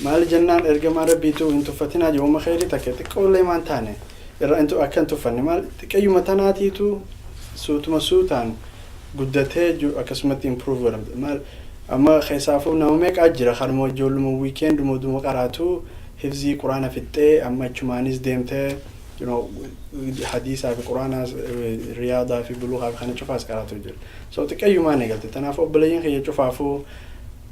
Maali jennaan, ergamaa rabbiitu hin tuffatinaa jee. Wuma khayrii takka xiqqoollee maan taane irra akka hin tuffanne. Maal xiqqeeyyuma tanaatiitu suutuma suutaan guddatee akkasumatti improve godhamte. Maal amma keessaafuu nama meeqaa jira kanuma ijoolluma weekend duma qaraatu hifzii quraana fixxee, amma achumaanis deemtee hadiisaa fi quraanaas, riyaadaa fi buluuqaa fi kana cufaas qaraatu jira. So xiqqeeyyumaan eegalte. Tanaaf obboleeyyan kiyya cufaafuu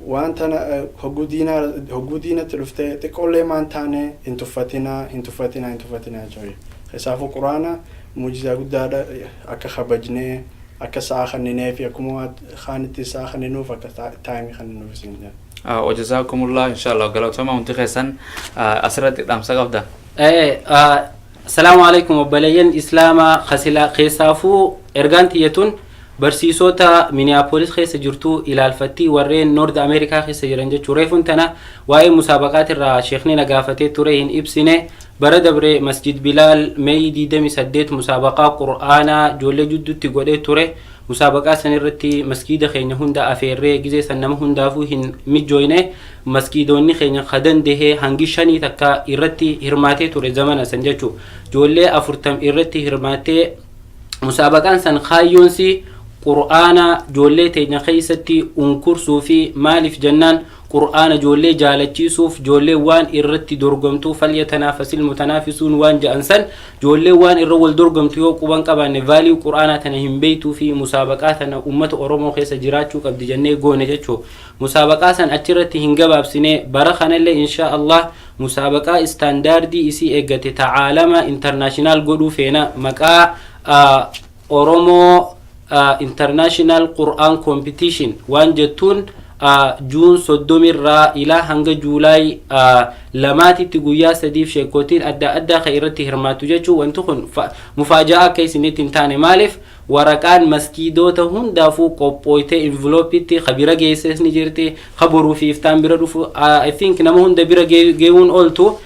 waan tana hogguu diinaa, hogguu diinatti dhuftee xiqqoollee maan taane hin tuffatinaa, hin tuffatinaa, hin tuffatinaa jechuudha. Keessaafuu quraana muujizaa guddaadha. Akka kabajnee, akka sa'a kenninee fi akkuma kaanitti sa'a kenninuuf, akka time kenninuuf isin jedha. Wajazakumullah, inshallah, galatoomaa hundi keessan. Asirratti dhaamsa qabda. Asalaamu alaikum, obboleeyyan islaamaa kasilaa. Keessaafuu ergaan tiyyatun barsiisota Minneapolis keessa jirtu ilaalfattii, warreen North America keessa jiran jechuu. Reefun tana waa'ee musaabaqaatirraa sheekni na gaafatee ture, hin ibsine. Bara dabre Masjid Bilaal May 28 musaabaqaa qur'aanaa ijoollee jidduutti godhee ture. Musaabaqaa san irratti maskiida keenya hunda afeerree, gizee san nama hundaafuu hin mijjooyne. Maskiidonni keenya ka dandahee hangi shanii takka irratti hirmaatee ture zamana san jechuu. Ijoollee 40 irratti hirmaatee. Musaabaqaan san kaayyoonsi qur'aana ijoollee teenya keessatti unkursuu fi maaliif jennaan, qur'aana ijoollee jaalachiisuuf, ijoollee waan irratti dorgomtuu فليتنافس المتنافسون waan jedhan san, ijoollee waan irra wal dorgomtu yoo quban qabaanne value qur'aanaa tana hin beeytuu fi musaabaqaa tana ummata Oromoo keessa jiraachuu qabdi jennee goone jechuu. Musaabaqaa san achirratti hin gabaabsine. Bara kanallee, insha Allah, musaabaqaa standard isii eeggate ta'aalama international godhuu feena. Maqaa Oromoo International Quran Competition waan jettuun June 30rraa ilaa hanga July 2titti guyyaa 3f sheekootiin adda addaa kan irratti hirmaatu jechuu. Wanti kun mufaaja'aa akka isinitti hin taane. Maaliif, waraqaan maskiidoota hundaafuu qophooytee envelope-itti ka bira geesses ni jirti. Ka boruu fi iftaan bira dhufu, I think, nama hunda bira geewuun ooltu,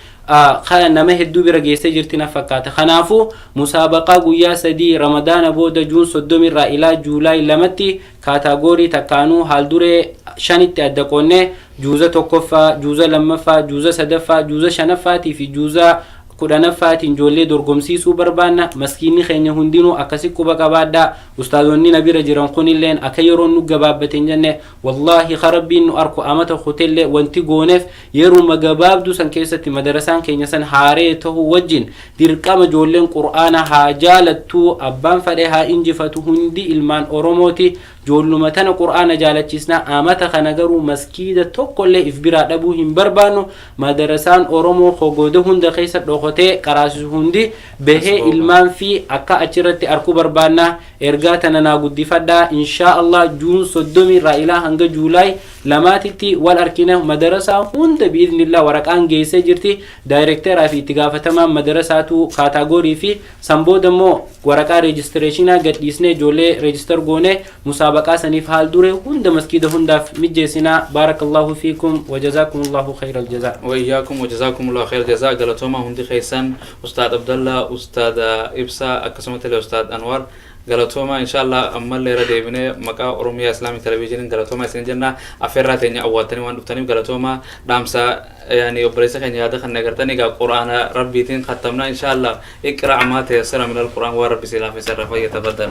kana nama hedduu bira geessee jirti na fakkaata. Kanaafuu musaabaqaa guyyaa 3 Ramadaana booda June 30rraa ilaa July 2tti category takkaanuu haalduree shanitti adda qoonnee, juuza tokkoffaa, juuza lammaffaa, juuza sadaffaa, juuza shanaffaatii fi juuza 10ffaatiin ijoollee dorgomsiisuu barbaanna. Maskiinni keenya hundinuu akkasi quba qabaadhaa. Ustaazonni na bira jiran kunilleen akka yeroon nu gabaabbate hin jenne. Wallaahi, ka rabbiin nu arku, amata kutellee wanti gooneef yeruma gabaabduu san keessatti madarasaan keenya san haaree tahuu wajjin dirqama ijoolleen qur'aana haa jaalattuu, abbaan fadhe haa injifatu, hundi ilmaan Oromooti. Ijoolluma tana qur'aana jaalachiisna. Amata kana garuu maskiida tokkollee if biraa dhabuu hin barbaannu. Madarasaan Oromoo hogoda hunda keessa dhokotee qaraasisu hundi bahee ilmaan fi akka achirratti arkuu barbaanna. Ergaa tana naa guddifadhaa. Inshaa Allah, June 30rraa ilaa hanga July 2titti wal arkina madarasaa hunda, biiznillah. Waraqaan geessee jirti. Daayirekteeraa fi itti gaafatamaan madarasaatu category fi san booda immoo waraqaa registration gadhiisnee ijoollee register goone musaabaqaa. Musaabaqaa saniif haal duree hunda maskiida hundaaf mijeessinaa. Baarakallahu fiikum wajazakum allahu khayra aljazaa. وإياكم وجزاكم الله خير جزاء. Galatoomaa hundi keessan, أستاذ عبد الله، أستاذ إبسا، akkasumatti أستاذ أنوار، galatoomaa. إن شاء الله ammallee irra deebinee maqaa Oromiyaa Islamic Television galatoomaa isin jenna. Affeerraa teenya awwaattanii waan dhuftaniif galatoomaa. Dhaamsa yani obboleessa keenya yaada kan agartanii egaa quraana rabbiitiin khattamna إن شاء الله. اقرأ ما تيسر من القرآن waan rabbi si laafisa irra فليتفضل.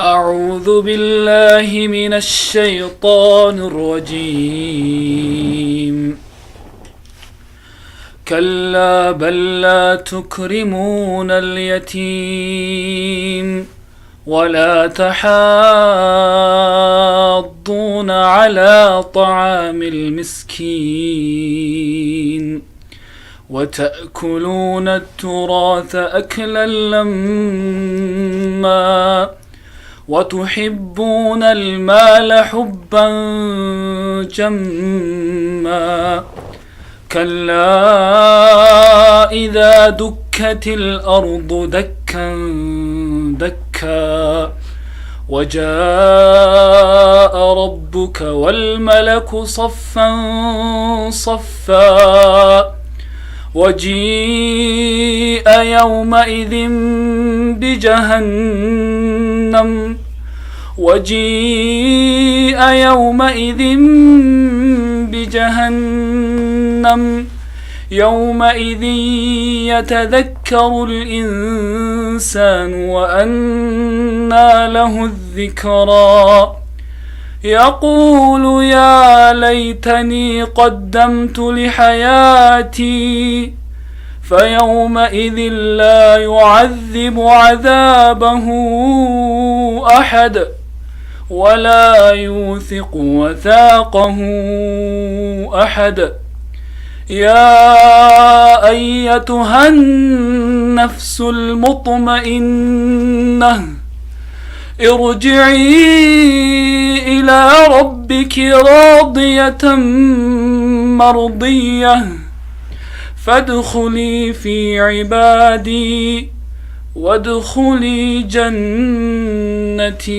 أعوذ بالله من الشيطان الرجيم. كلا بل لا تكرمون اليتيم ولا تحاضون على طعام المسكين وتأكلون التراث أكلا لما وتحبون المال حبا جما. كلا إذا دكت الأرض دكا دكا وجاء ربك والملك صفا صفا وجيء يومئذ بجهنم وجيء يومئذ بجهنم يومئذ يتذكر الإنسان وأنى له الذكرى. يقول يا ليتني قدمت لحياتي. فيومئذ لا يعذب عذابه أحد ولا يوثق وثاقه أحد. يا أيتها النفس المطمئنة ارجعي إلى ربك راضية مرضية فادخلي في عبادي وادخلي جنتي.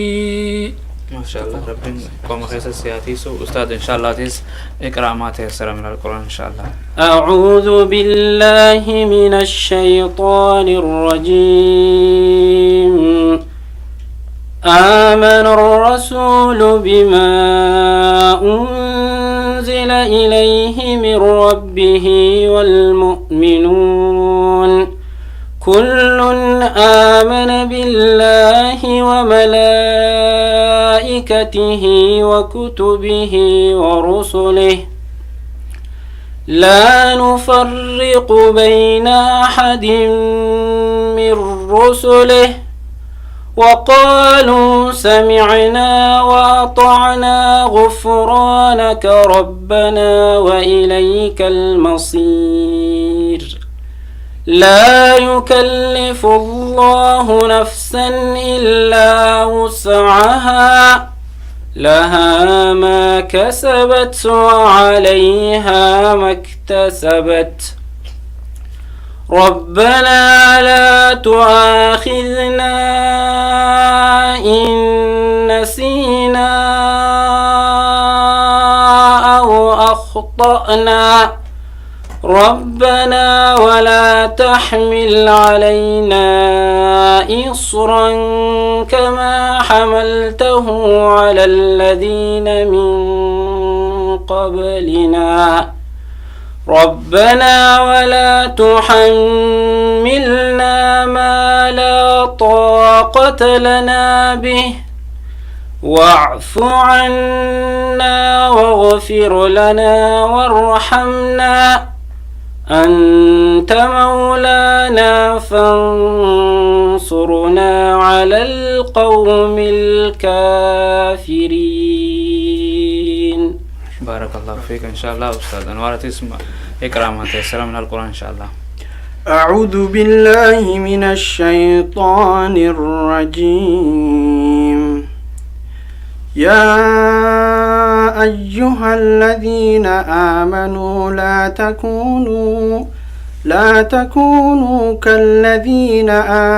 ما شاء الله، rabbiin qoma keessa si haa tiisu. أستاذ، إن شاء الله atis اقرأ ما تيسر من القرآن إن شاء الله. أعوذ بالله من الشيطان الرجيم. آمن الرسول بما أنزل إليه من ربه والمؤمنون كل آمن بالله وملائكته وكتبه ورسله لا نفرق بين أحد من رسله وقالوا سمعنا وأطعنا غفرانك ربنا وإليك المصير. لا يكلف الله نفسا إلا وسعها لها ما كسبت وعليها ما اكتسبت. ربنا لا تؤاخذنا إن نسينا أو أخطأنا. ربنا ولا تحمل علينا إصرا كما حملته على الذين من قبلنا. ربنا ولا تحملنا ما لا طاقة لنا به واعف عنا واغفر لنا وارحمنا أنت مولانا فانصرنا على القوم الكافرين. بارك الله فيك. إن شاء الله أستاذ أنوار، atis اقرأ ما تيسر من القرآن إن شاء الله. أعوذ بالله من الشيطان الرجيم. يا أيها الذين آمنوا لا تكونوا لا تكونوا كالذين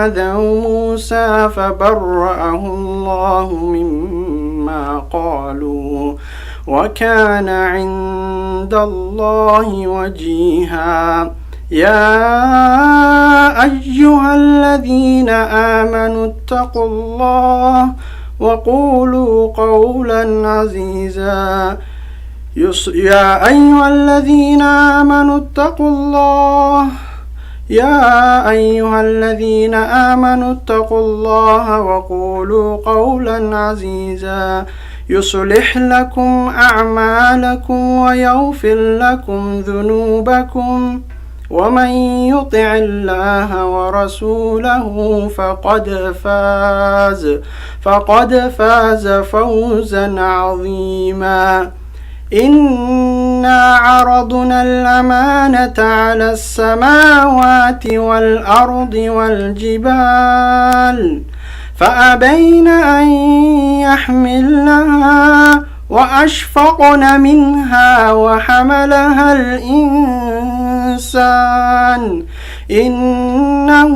آذوا موسى فبرأه الله مما قالوا وكان عند الله وجيها. يا أيها الذين آمنوا اتقوا الله وقولوا قولا عزيزا. يا أيها الذين آمنوا اتقوا الله يا أيها الذين آمنوا اتقوا الله وقولوا قولا عزيزا يصلح لكم أعمالكم ويغفر لكم ذنوبكم ومن يطع الله ورسوله فقد فاز فوزا عظيما. إنا عرضنا الأمانة على السماوات والأرض والجبال فأبين أن يحملنها وأشفقن منها وحملها الإنسان إنه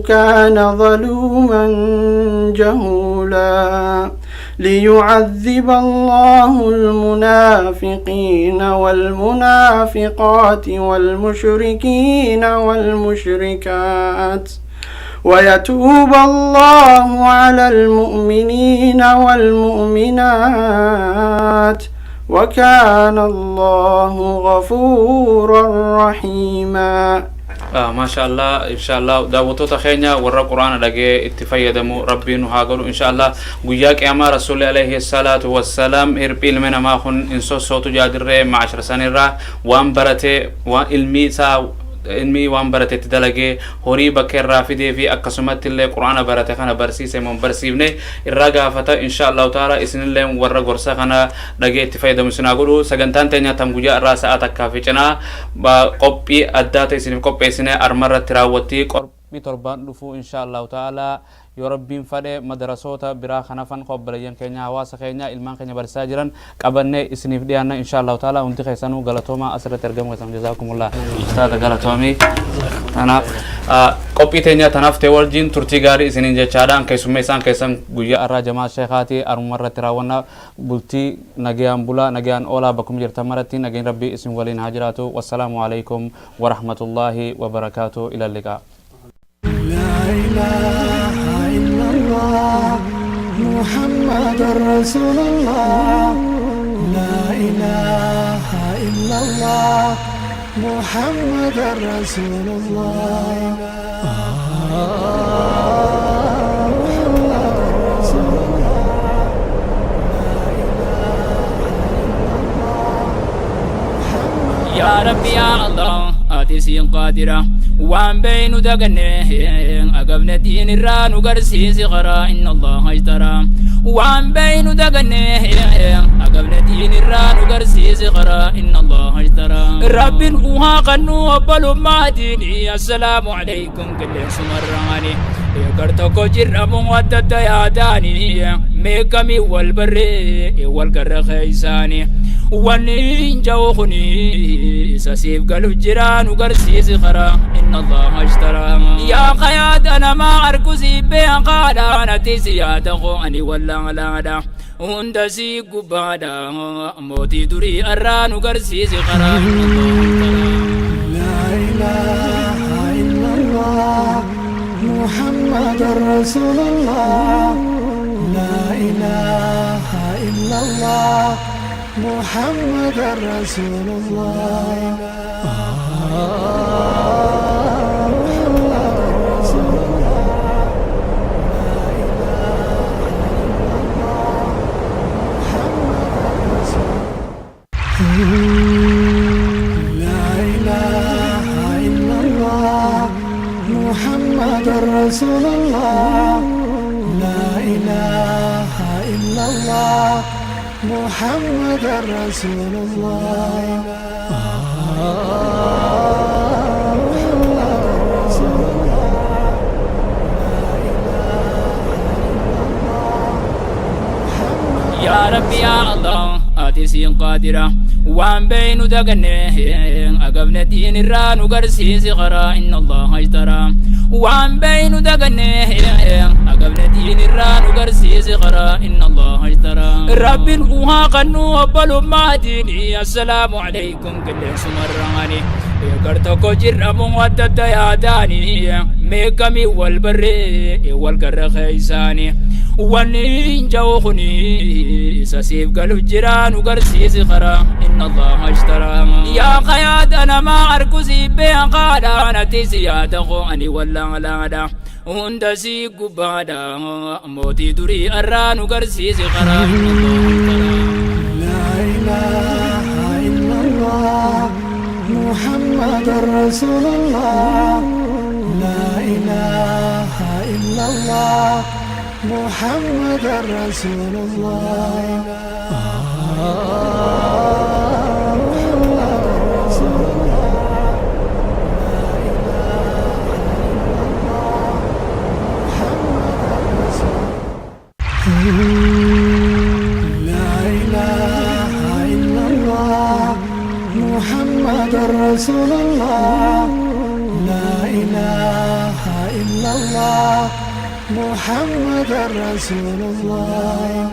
كان ظلوما جهولا. ليعذب الله المنافقين والمنافقات والمشركين والمشركات ويتوب الله على المؤمنين والمؤمنات وكان الله غفورا رحيما. ما شاء الله إن شاء الله دعوتو تخينيا ورا قرآن دغه اتفيدمو ربي نو هاغلو إن شاء الله غيا قياما رسول عليه الصلاة والسلام هربيل من ما خن انسو صوتو جادره معشر سنرا وان برته وان سا ilmi waan baratetti dalagee horii bakka irraa fidee fi akkasumatti illee quraana barate kana barsiise mon barsiifne irraa gaafata insha Allahu taala isinillee warra gorsa kana dhagee itti fayyadamu isinaa godhu. Sagantaan teenya tam guyyaa irraa sa'a takkaa fi cinaa qophii addaa ta'e isiniif qopheessine armarratti raawwatti qophii torbaan dhufu insha Allahu taala yoo rabbiin fadhe madarasoota biraa kanafan qobboleeyyan keenya hawaasa keenya ilmaan keenya barsiisaa jiran qabannee isiniif dhiyaanna insha Allahu taala. Hundi keessanuu galatoomaa asirratti argamu keessan jazaakumullah ustaada galatoomii. Tanaaf qophii teenya tanaaf ta'e wajjin turtii gaarii isiniin jechaadhaan keessummee isaan keessan guyyaa irraa jamaa sheekaati aruma irratti raawwannaa bultii nagayaan bulaa nagayaan oolaa bakkuma jirtan maratti nagayaan rabbii isin waliin haa jiraatu. Wassalaamu alaikum warahmatullaahi wabarakaatu. Ila liqaa. لا إله إلا الله محمد رسول الله لا إله إلا الله محمد رسول الله. يا ربي يا الله آتي قادرة وان بين دقنه أقبنا دين الران وقرسي صغرا إن الله اشترى وان بين دقنه أقبنا دين الران وقرسي صغرا إن الله اشترى رب وها قنو وبلو ما ديني السلام عليكم كل سمراني يقرتكو جرم ودد يا داني ميكمي والبر والقر خيساني ونين جوخني سسيب قلب جيران وقرسي صغرا إن الله اشترى يا قياد أنا ما أركزي بين قادا أنا تسيادة أني ولا لا لا هندسي قبادا موتي دري أران وقرسي صغرا إن الله اشترى. لا إله إلا الله محمد رسول الله لا إله إلا الله محمد رسول الله. لا إله إلا الله محمد رسول الله لا إله إلا الله محمد رسول الله. يا ربي يا الله آتي قادرة Waan beeynu daganne agabne diin irraa nu garsiisi karaa inna allaha ishtaraa. Waan beeynu daganne agabne diin irraa nu garsiisi karaa inna allaha ishtaraa. Rabbiin uhaa kannu obbolummaa diinii assalaamu alaykum qilleensumarraani. Gar tokko jirramu adda adda yaadaanii meeqamii wal barree wal garra keeysaanii. Wanni hin ja'u kuni isa siif galu jira nu garsiisi karaa inna allaha ishtaraa. Yaa qayaada namaa arku sii beekaadha natti si yaada koo ani wallaalaadha. Hunda sii gubbaadha mootii durii arraa nu garsiisi karaa inna allaha ishtaraa. لا إله إلا الله محمد رسول الله. لا إله إلا الله محمد رسول الله. محمد رسول الله. لا إله إلا الله محمد رسول. لا إله إلا الله محمد رسول الله. لا إله إلا الله محمد رسول الله.